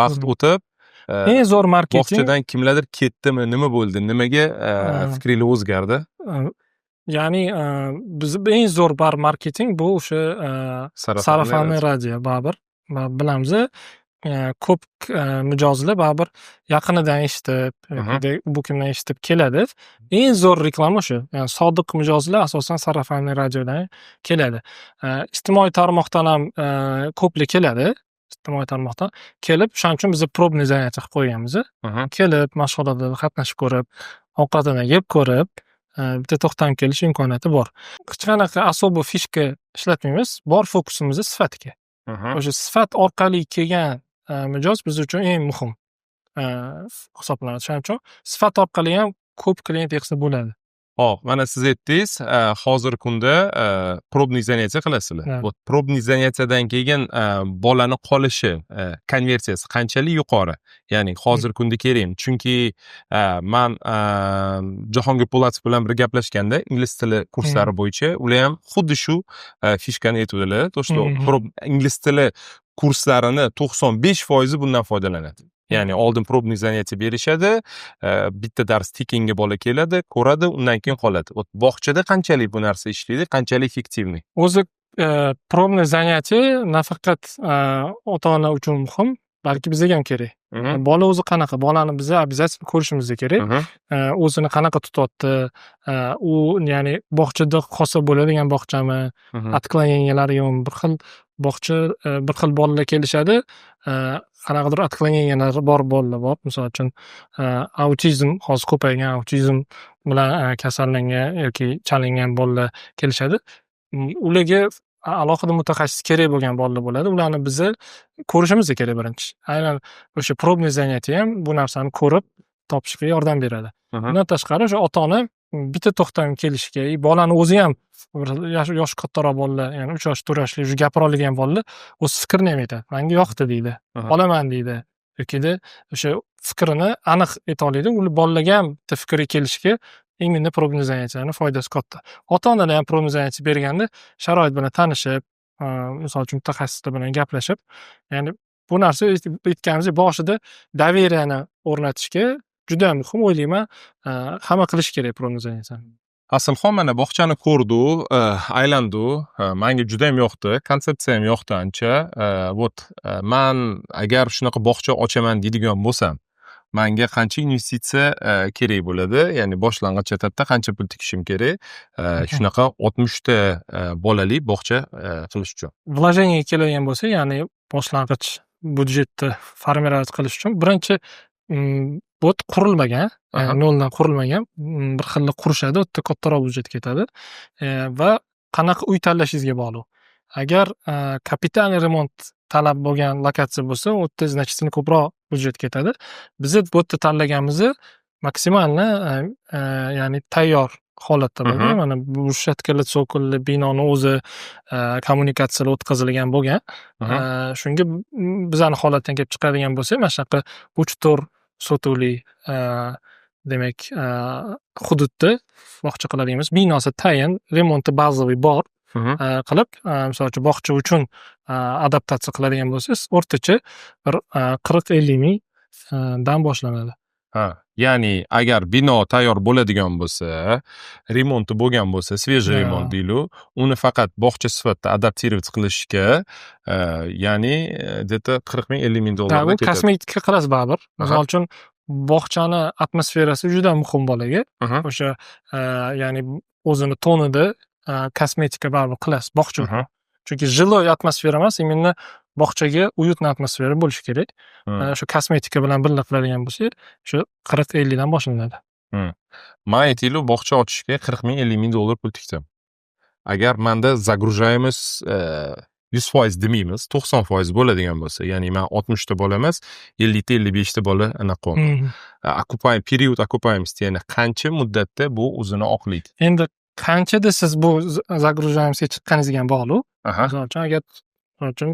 Vaqt o'tib Eng zo'r marketing bog'chadan kimlardir ketdimi, nima bo'ldi, nimaga fikringlar o'zgardi? Ya'ni bizni eng zo'r bar marketing bu o'sha сарафанный радио. Baribir bilamiz, ko'p mijozlar baribir yaqinidan eshitib yoki bu kimdan eshitib keladi. Eng zo'r reklama o'sha, ya'ni sodiq mijozlar asosan сарафанный радио dan keladi. Ijtimoiy tarmoqdan ham ko'plar keladi. Ijtimoiy tarmoqdan kelib, o'shaning uchun biz пробный занятие qilib qo'yganmiz. Kelib, mashg'ulotlarda qatnashib ko'rib, ovqatini yeb ko'rib, bitta to'xtam kelish imkoniyati bor. Hech qanaqa особо фишка ishlatmaymiz, bor fokusimiz sifatga. O'sha sifat orqali kelgan mijoz biz uchun eng muhim hisoblanadi. Shuning uchun sifat orqali ham ko'p klient yig'sa bo'ladi. Xo'p, mana siz aytdingiz, hozirgi kunda пробный занятие qilasizlar. Вот пробный занятие dan keyin bolani qolishi, konversiyasi qanchalik yuqori? Ya'ni hozirgi kunda kerakmi? Chunki man Jahongir Po'latov bilan bir gaplashganda ingliz tili kurslari bo'yicha ular ham xuddi shu фишка ni aytuvdilar. То, что ingliz tili kurslarini 95 foizi bundan foydalanadi. Ya'ni oldin пробный занятие berishadi, bitta dars tekinga bola keladi, ko'radi, undan keyin qoladi. Вот bog'chada qanchalik bu narsa ishlaydi, qanchalik эффективный? O'zi пробный занятие nafaqat ota-ona uchun muhim, balki bizga ham kerak. Bola o'zi qanaqa? Bolani biza обязательно ko'rishimiz kerak. O'zini qanaqa tutyapti, u ya'ni bog'chada qolsa bo'ladigan bog'chami, отклонения lari yo'qmi? Bir xil bog'cha, bir xil bolalar kelishadi, qanaqadir отклонения lari bor bolalar bor. Misol uchun, autizm, hozir ko'paygan autizm bilan kasallangan yoki chalingan bolalar kelishadi. Ularga alohida mutaxassis kerak bo'lgan bolalar bo'ladi. Ularni biza ko'rishimiz kerak birinchi. Aynan o'sha пробный занятие ham bu narsani ko'rib topishga yordam beradi. Undan tashqari, o'sha ota-ona bitta to'xtam kelishga, и bolani o'zi ham bir yoshi kattaroq bolalar, ya'ni 3 yosh, 4 yoshli уже gapira oladigan bolalar o'z fikrini ham aytadi. "Manga yoqdi", deydi, "Olaman", deydi. Yokida o'sha fikrini aniq ayta oladi. U bolalarga ham bitta fikrga kelishga именно пробный занятия ni foydasi katta. Ota-onalar ham пробный занятие berganda sharoit bilan tanishib, misol uchun, mutaxassislar bilan gaplashib, ya'ni bu narsa, aytganimizdek, boshida доверие ni o'rnatishga juda muhim o'ylayman. Hamma qilishi kerak пробный занятие ni. Asilxon, mana bog'chani ko'rdi, aylandi, manga judayam yoqdi, konsepsiya ham yoqdi ancha. Вот man agar shunaqa bog'cha ochaman deydigan bo'lsam, manga qancha investitsiya kerak bo'ladi? Ya'ni boshlang'ich etapda qancha pul tikishim kerak shunaqa 60 ta bolali bog'cha qilish uchun? Вложение ga keladigan bo'lsak, ya'ni boshlang'ich byudjetni формировать qilish uchun birinchi bu qurilmagan, noldan qurilmagan, bir xilda qurishadi, u yerda kattaroq byudjet ketadi va qanaqa uy tanlashingizga bog'liq. Agar капитальный ремонт talab bo'lgan lokatsiya bo'lsa, u yerda значительно ko'proq byudjet ketadi. Biza bu yerda tanlaganimizni максимально ya'ni tayyor holatda bo'lgan. Mana брусчатка li цоколь li binoni o'zi, kommunikatsiyalar o'tkazilgan bo'lgan. Shunga bizani holatdan kelib chiqadigan bo'lsak, mana shunaqa 3-4 sotixli, demak, hududda bog'cha qiladigan, binosi tayin, remonti bazaviy bor qilib, misol uchun, bog'cha uchun adaptatsiya qiladigan bo'lsangiz, o'rtacha bir 40-50 mingdan boshlanadi. Ha, ya'ni agar bino tayyor bo'ladigan bo'lsa, remonti bo'lgan bo'lsa, свежий remont deylik, uni faqat bog'cha sifatida адаптировать qilishga, ya'ni где-то 40 ming, 50 ming Ha, u dollardan ketadi. Kosmetika qilasiz baribir. Misol uchun, bog'chani atmosferasi juda muhim bolaga. O'sha, ya'ni o'zini tonida kosmetika baribir qilasiz bog'cha uchun. Chunki жилой atmosfera emas, именно bog'chaga уютный atmosfera bo'lishi kerak. Shu kosmetika bilan birga qiladigan bo'lsak, shu 40-50 dan boshlanadi. Man, aytaylik, bog'cha ochishga 40 ming, 50 ming dollar pul tikdim. Agar manda загружаемость 100% demaymiz, 90% bo'ladigan bo'lsa, ya'ni man 60 ta bola emas, 50 ta, 55 ta bola anaqa qilyapman. Период окупаемости, ya'ni qancha muddatda bu o'zini oqlaydi? Endi qanchada siz bu загружаемость ga chiqqaningizga ham bog'liq. Misol uchun, agar, misol uchun,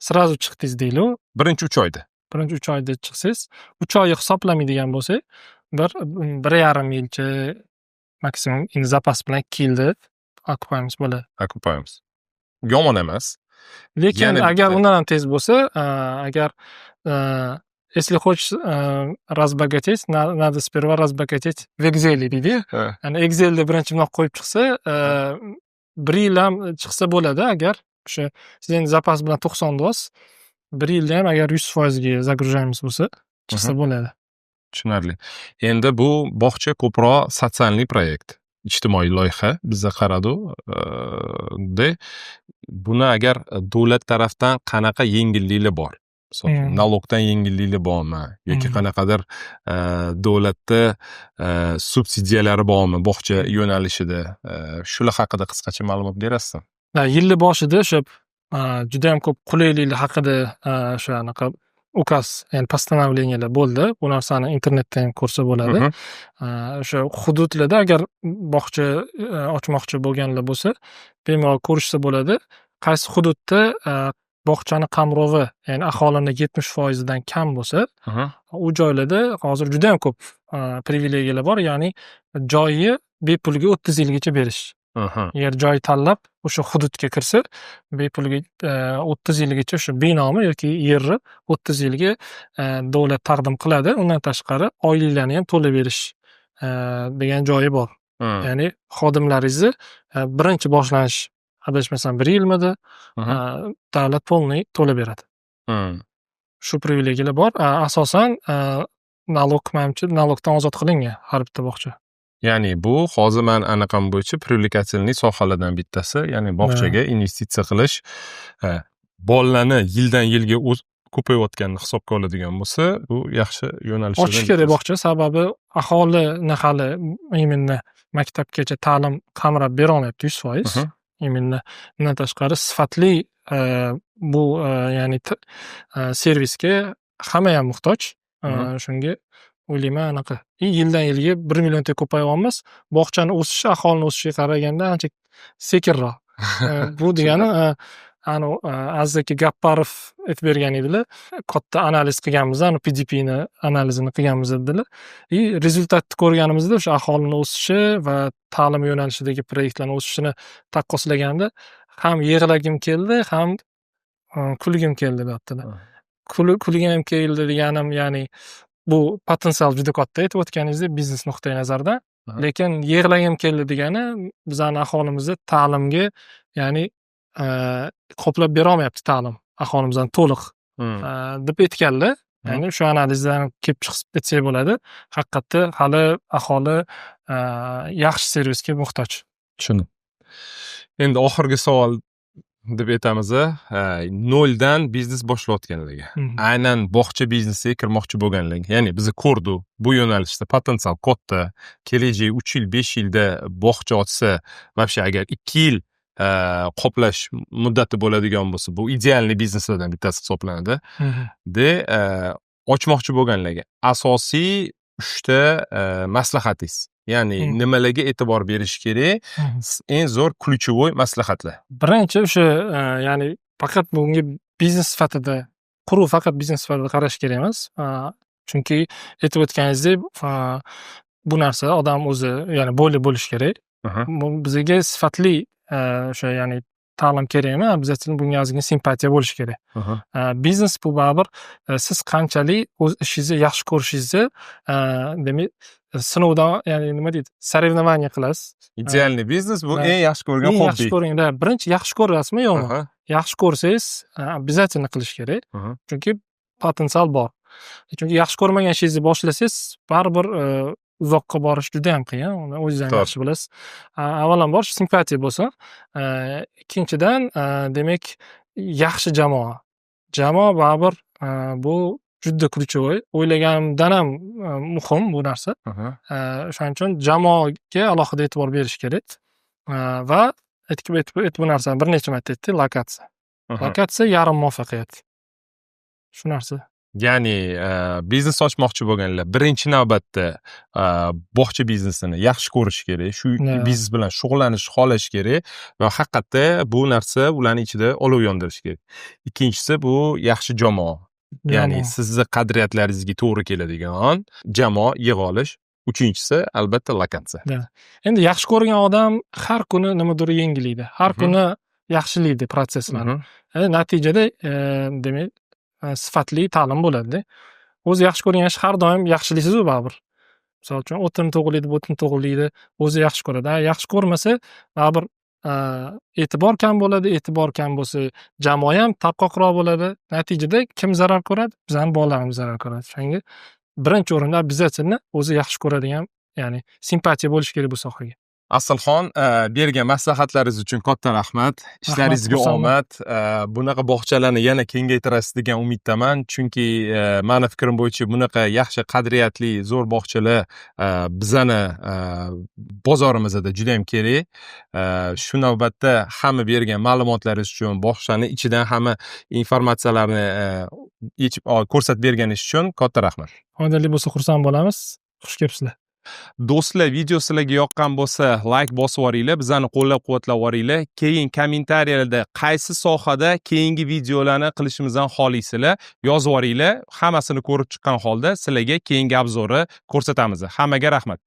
сразу chiqdingiz deylik. Birinchi 3 oyda. Birinchi 3 oyda chiqsangiz, 3 oyi hisoblamaydigan bo'lsak, bir, 1,5 yilcha maksimum, endi запас bilan 2 yilda окупаемость bo'ladi. Окупаемость. Yomon emas. Lekin Yana agar bitta undan ham tez bo'lsa, agar "если хочешь разбогатеть, надо сперва разбогатеть в Excel" deydiyu. Ya'ni Excelda birinchi bundoq qo'yib chiqsa, bir yil ham chiqsa bo'ladi. Agar o'sha siz endi запас bilan 90 deyapsiz, bir yilda ham agar 100 foizga загружаемость bo'lsa, chiqsa bo'ladi. Tushunarli. Endi bu bog'cha ko'proq социальный проект, ijtimoiy loyiha biza qaradu de buni agar davlat tarafdan qanaqa yengilliklar bor? Misol uchun, налог dan yengilliklar bormi yoki qanaqadir davlatda subsidiyalari bormi bog'cha yo'nalishida? Shular haqida qisqacha ma'lumot berasizmi? Yilni boshida o'sha judayam ko'p qulayliklar haqida o'sha anaqa указ, ya'ni постановления lar bo'ldi. Bu narsani internetda ham ko'rsa bo'ladi. O'sha hududlarda agar bog'cha ochmoqchi bo'lganlar bo'lsa, bemalol ko'rishsa bo'ladi. Qaysi hududda bog'chani qamrovi, ya'ni aholini 70 foizidan kam bo'lsa, u joylarda hozir judayam ko'p privilegiyalar bor, ya'ni joyi bepulga 30 yilgacha berish. Agar joy tanlab o'sha hududga kirsa, bepulga 30 yilgacha o'sha binomi yoki yerni 30 yilga davlat taqdim qiladi. Undan tashqari, oyliklarni ham to'lab berish degan joyi bor. Ya'ni xodimlaringizni birinchi boshlanish, adashmasam, bir yilmidi, davlat полный to'lab beradi. Shu privilegiyalar bor. Asosan налог, manimcha, налог dan ozod qilingan har bitta bog'cha. Ya'ni bu hozir man anaqam bo'yicha привлекательный sohalardan bittasi, ya'ni bog'chaga investitsiya qilish, bolalarni yildan yilga o'z ko'payayotganini hisobga oladigan bo'lsa, bu yaxshi yo'nalishlardan Ochish kerak bittasi. bog'cha, sababi aholini hali именно maktabgacha ta'lim qamrab berolmayapti 100%. Именно undan tashqari, sifatli bu ya'ni servisga hamma ham muhtoj. Shunga o'ylayman, anaqa и yildan yilga 1 millionta ko'payyapmiz. Bog'chani o'sishi aholini o'sishiga qaraganda ancha sekinroq. Bu degani, anavi Aziz aka Gapparov aytib bergan edilar, katta analiz qilganmiz, anavi PDPni analizini qilganmiz dedilar. И результат ni ko'rganimizda, o'sha aholini o'sishi va ta'lim yo'nalishidagi proyektlarni o'sishini taqqoslaganda, ham yig'lagim keldi, ham kulgim keldi deyaptilar. Kulgim keldi deganim, ya'ni bu potensial juda katta, aytib o'tganingizdek, biznes nuqtai nazaridan. Lekin yig'lagim keldi degani, bizani aholimizni ta'limga, ya'ni qoplab berolmayapti ta'lim aholimizni to'liq deb aytganlar. Ya'ni shu analizdan kelib chiqib aytsak bo'ladi. Haqiqatda hali aholi yaxshi servisga muhtoj. Tushundim. Endi oxirgi savol deb aytamiz, noldan biznes boshlayotganlarga, aynan bog'cha biznesiga kirmoqchi bo'lganlarga, ya'ni biz ko'rdik, bu yo'nalishda potensial katta, kelajak 3 yil, 5 yilda bog'cha ochsa, вообще agar 2 yil qoplash muddati bo'ladigan bo'lsa, bu идеальный bizneslardan bittasi hisoblanadi. De ochmoqchi bo'lganlarga asosiy uchta maslahatingiz, ya'ni nimalarga e'tibor berish kerak, eng zo'r ключевой maslahatlar. Birinchi o'sha ya'ni faqat bunga biznes sifatida, quruq faqat biznes sifatida qarash kerak emas. Chunki aytib o'tganingizdek, bu narsa odam o'zi, ya'ni bo'ylab bo'lishi kerak. Bu bizga sifatli o'sha, ya'ni ta'lim kerakmi, обязательно bunga ozgina simpatiya bo'lishi kerak. Biznes bu baribir siz qanchalik o'z ishingizni yaxshi ko'rishingizni, demak, sinovdan, ya'ni nima deydi, соревнование qilasiz. Идеальный biznes bu eng yaxshi ko'rgan Eng yaxshi hobbi. ko'ring, да, birinchi yaxshi ko'rasizmi, yo'qmi? Yaxshi ko'rsangiz, обязательно qilish kerak. Chunki potensial bor. Chunki yaxshi ko'rmagan ishingizni boshlasangiz, baribir uzoqqa borish judayam qiyin. Uni o'zingiz ham yaxshi bilasiz. Avvalambor, simpatiya bo'lsin. Ikkinchidan, demak, yaxshi jamoa. Jamoa baribir bu juda ключевой. O'ylaganimdan ham muhim bu narsa. O'shaning uchun jamoaga alohida e'tibor berish kerak. Va aytib, bu narsani bir necha marta aytdik, lokatsiya. Lokatsiya yarim muvaffaqiyat. Shu narsa. Ya'ni biznes ochmoqchi bo'lganlar birinchi navbatda bog'cha biznesini yaxshi ko'rishi kerak, shu biznes bilan shug'ullanishni xohlashi kerak va haqiqatda bu narsa ularni ichida olov yondirishi kerak. Ikkinchisi, bu yaxshi jamoa. Ya'ni Jamoa. sizni qadriyatlaringizga to'g'ri keladigan jamoa yig'a olish. Uchinchisi, albatta, lokatsiya. Endi yaxshi ko'rgan odam har kuni nimadir yangilaydi, har kuni yaxshilaydi protsesslarni. Natijada, demak, sifatli ta'lim bo'ladida. O'zi yaxshi ko'rgan ish har doim yaxshilaysizu baribir. Misol uchun, o'tin to'g'rilaydi, bo'tin to'g'rilaydi, o'zi yaxshi ko'radi. A yaxshi ko'rmasa, baribir e'tibor kam bo'ladi. E'tibor kam bo'lsa, jamoa ham tarqoqroq bo'ladi. Natijada kim zarar ko'radi? Bizani bolalarimiz zarar ko'radi. O'shanga birinchi o'rinda обязательно o'zi yaxshi ko'radigan, ya'ni simpatiya bo'lishi kerak bu sohaga. Asalxon, bergan maslahatlaringiz uchun katta rahmat. Ishlaringizga Xursandman. omad. Bunaqa bog'chalarni yana kengaytirasiz degan umiddaman, chunki mani fikrim bo'yicha bunaqa yaxshi, qadriyatli, zo'r bog'chalar bizani bozorimizda juda yam kerak. Shu navbatda hamma bergan ma'lumotlaringiz uchun, bog'chani ichidan hamma informatsiyalarni yechib ko'rsatib berganingiz uchun katta rahmat. Foydali bo'lsa, xursand bo'lamiz. Xush kelibsizlar. Do'stlar, video sizlarga yoqqan bo'lsa, layk bosib yuboringlar, bizani qo'llab quvvatlab yuboringlar. Keyin kommentariyalarda qaysi sohada keyingi videolarni qilishimizni xohlaysizlar, yozib yuboringlar. Hammasini ko'rib chiqqan holda sizlarga keyingi обзор ni ko'rsatamiz. Hammaga rahmat.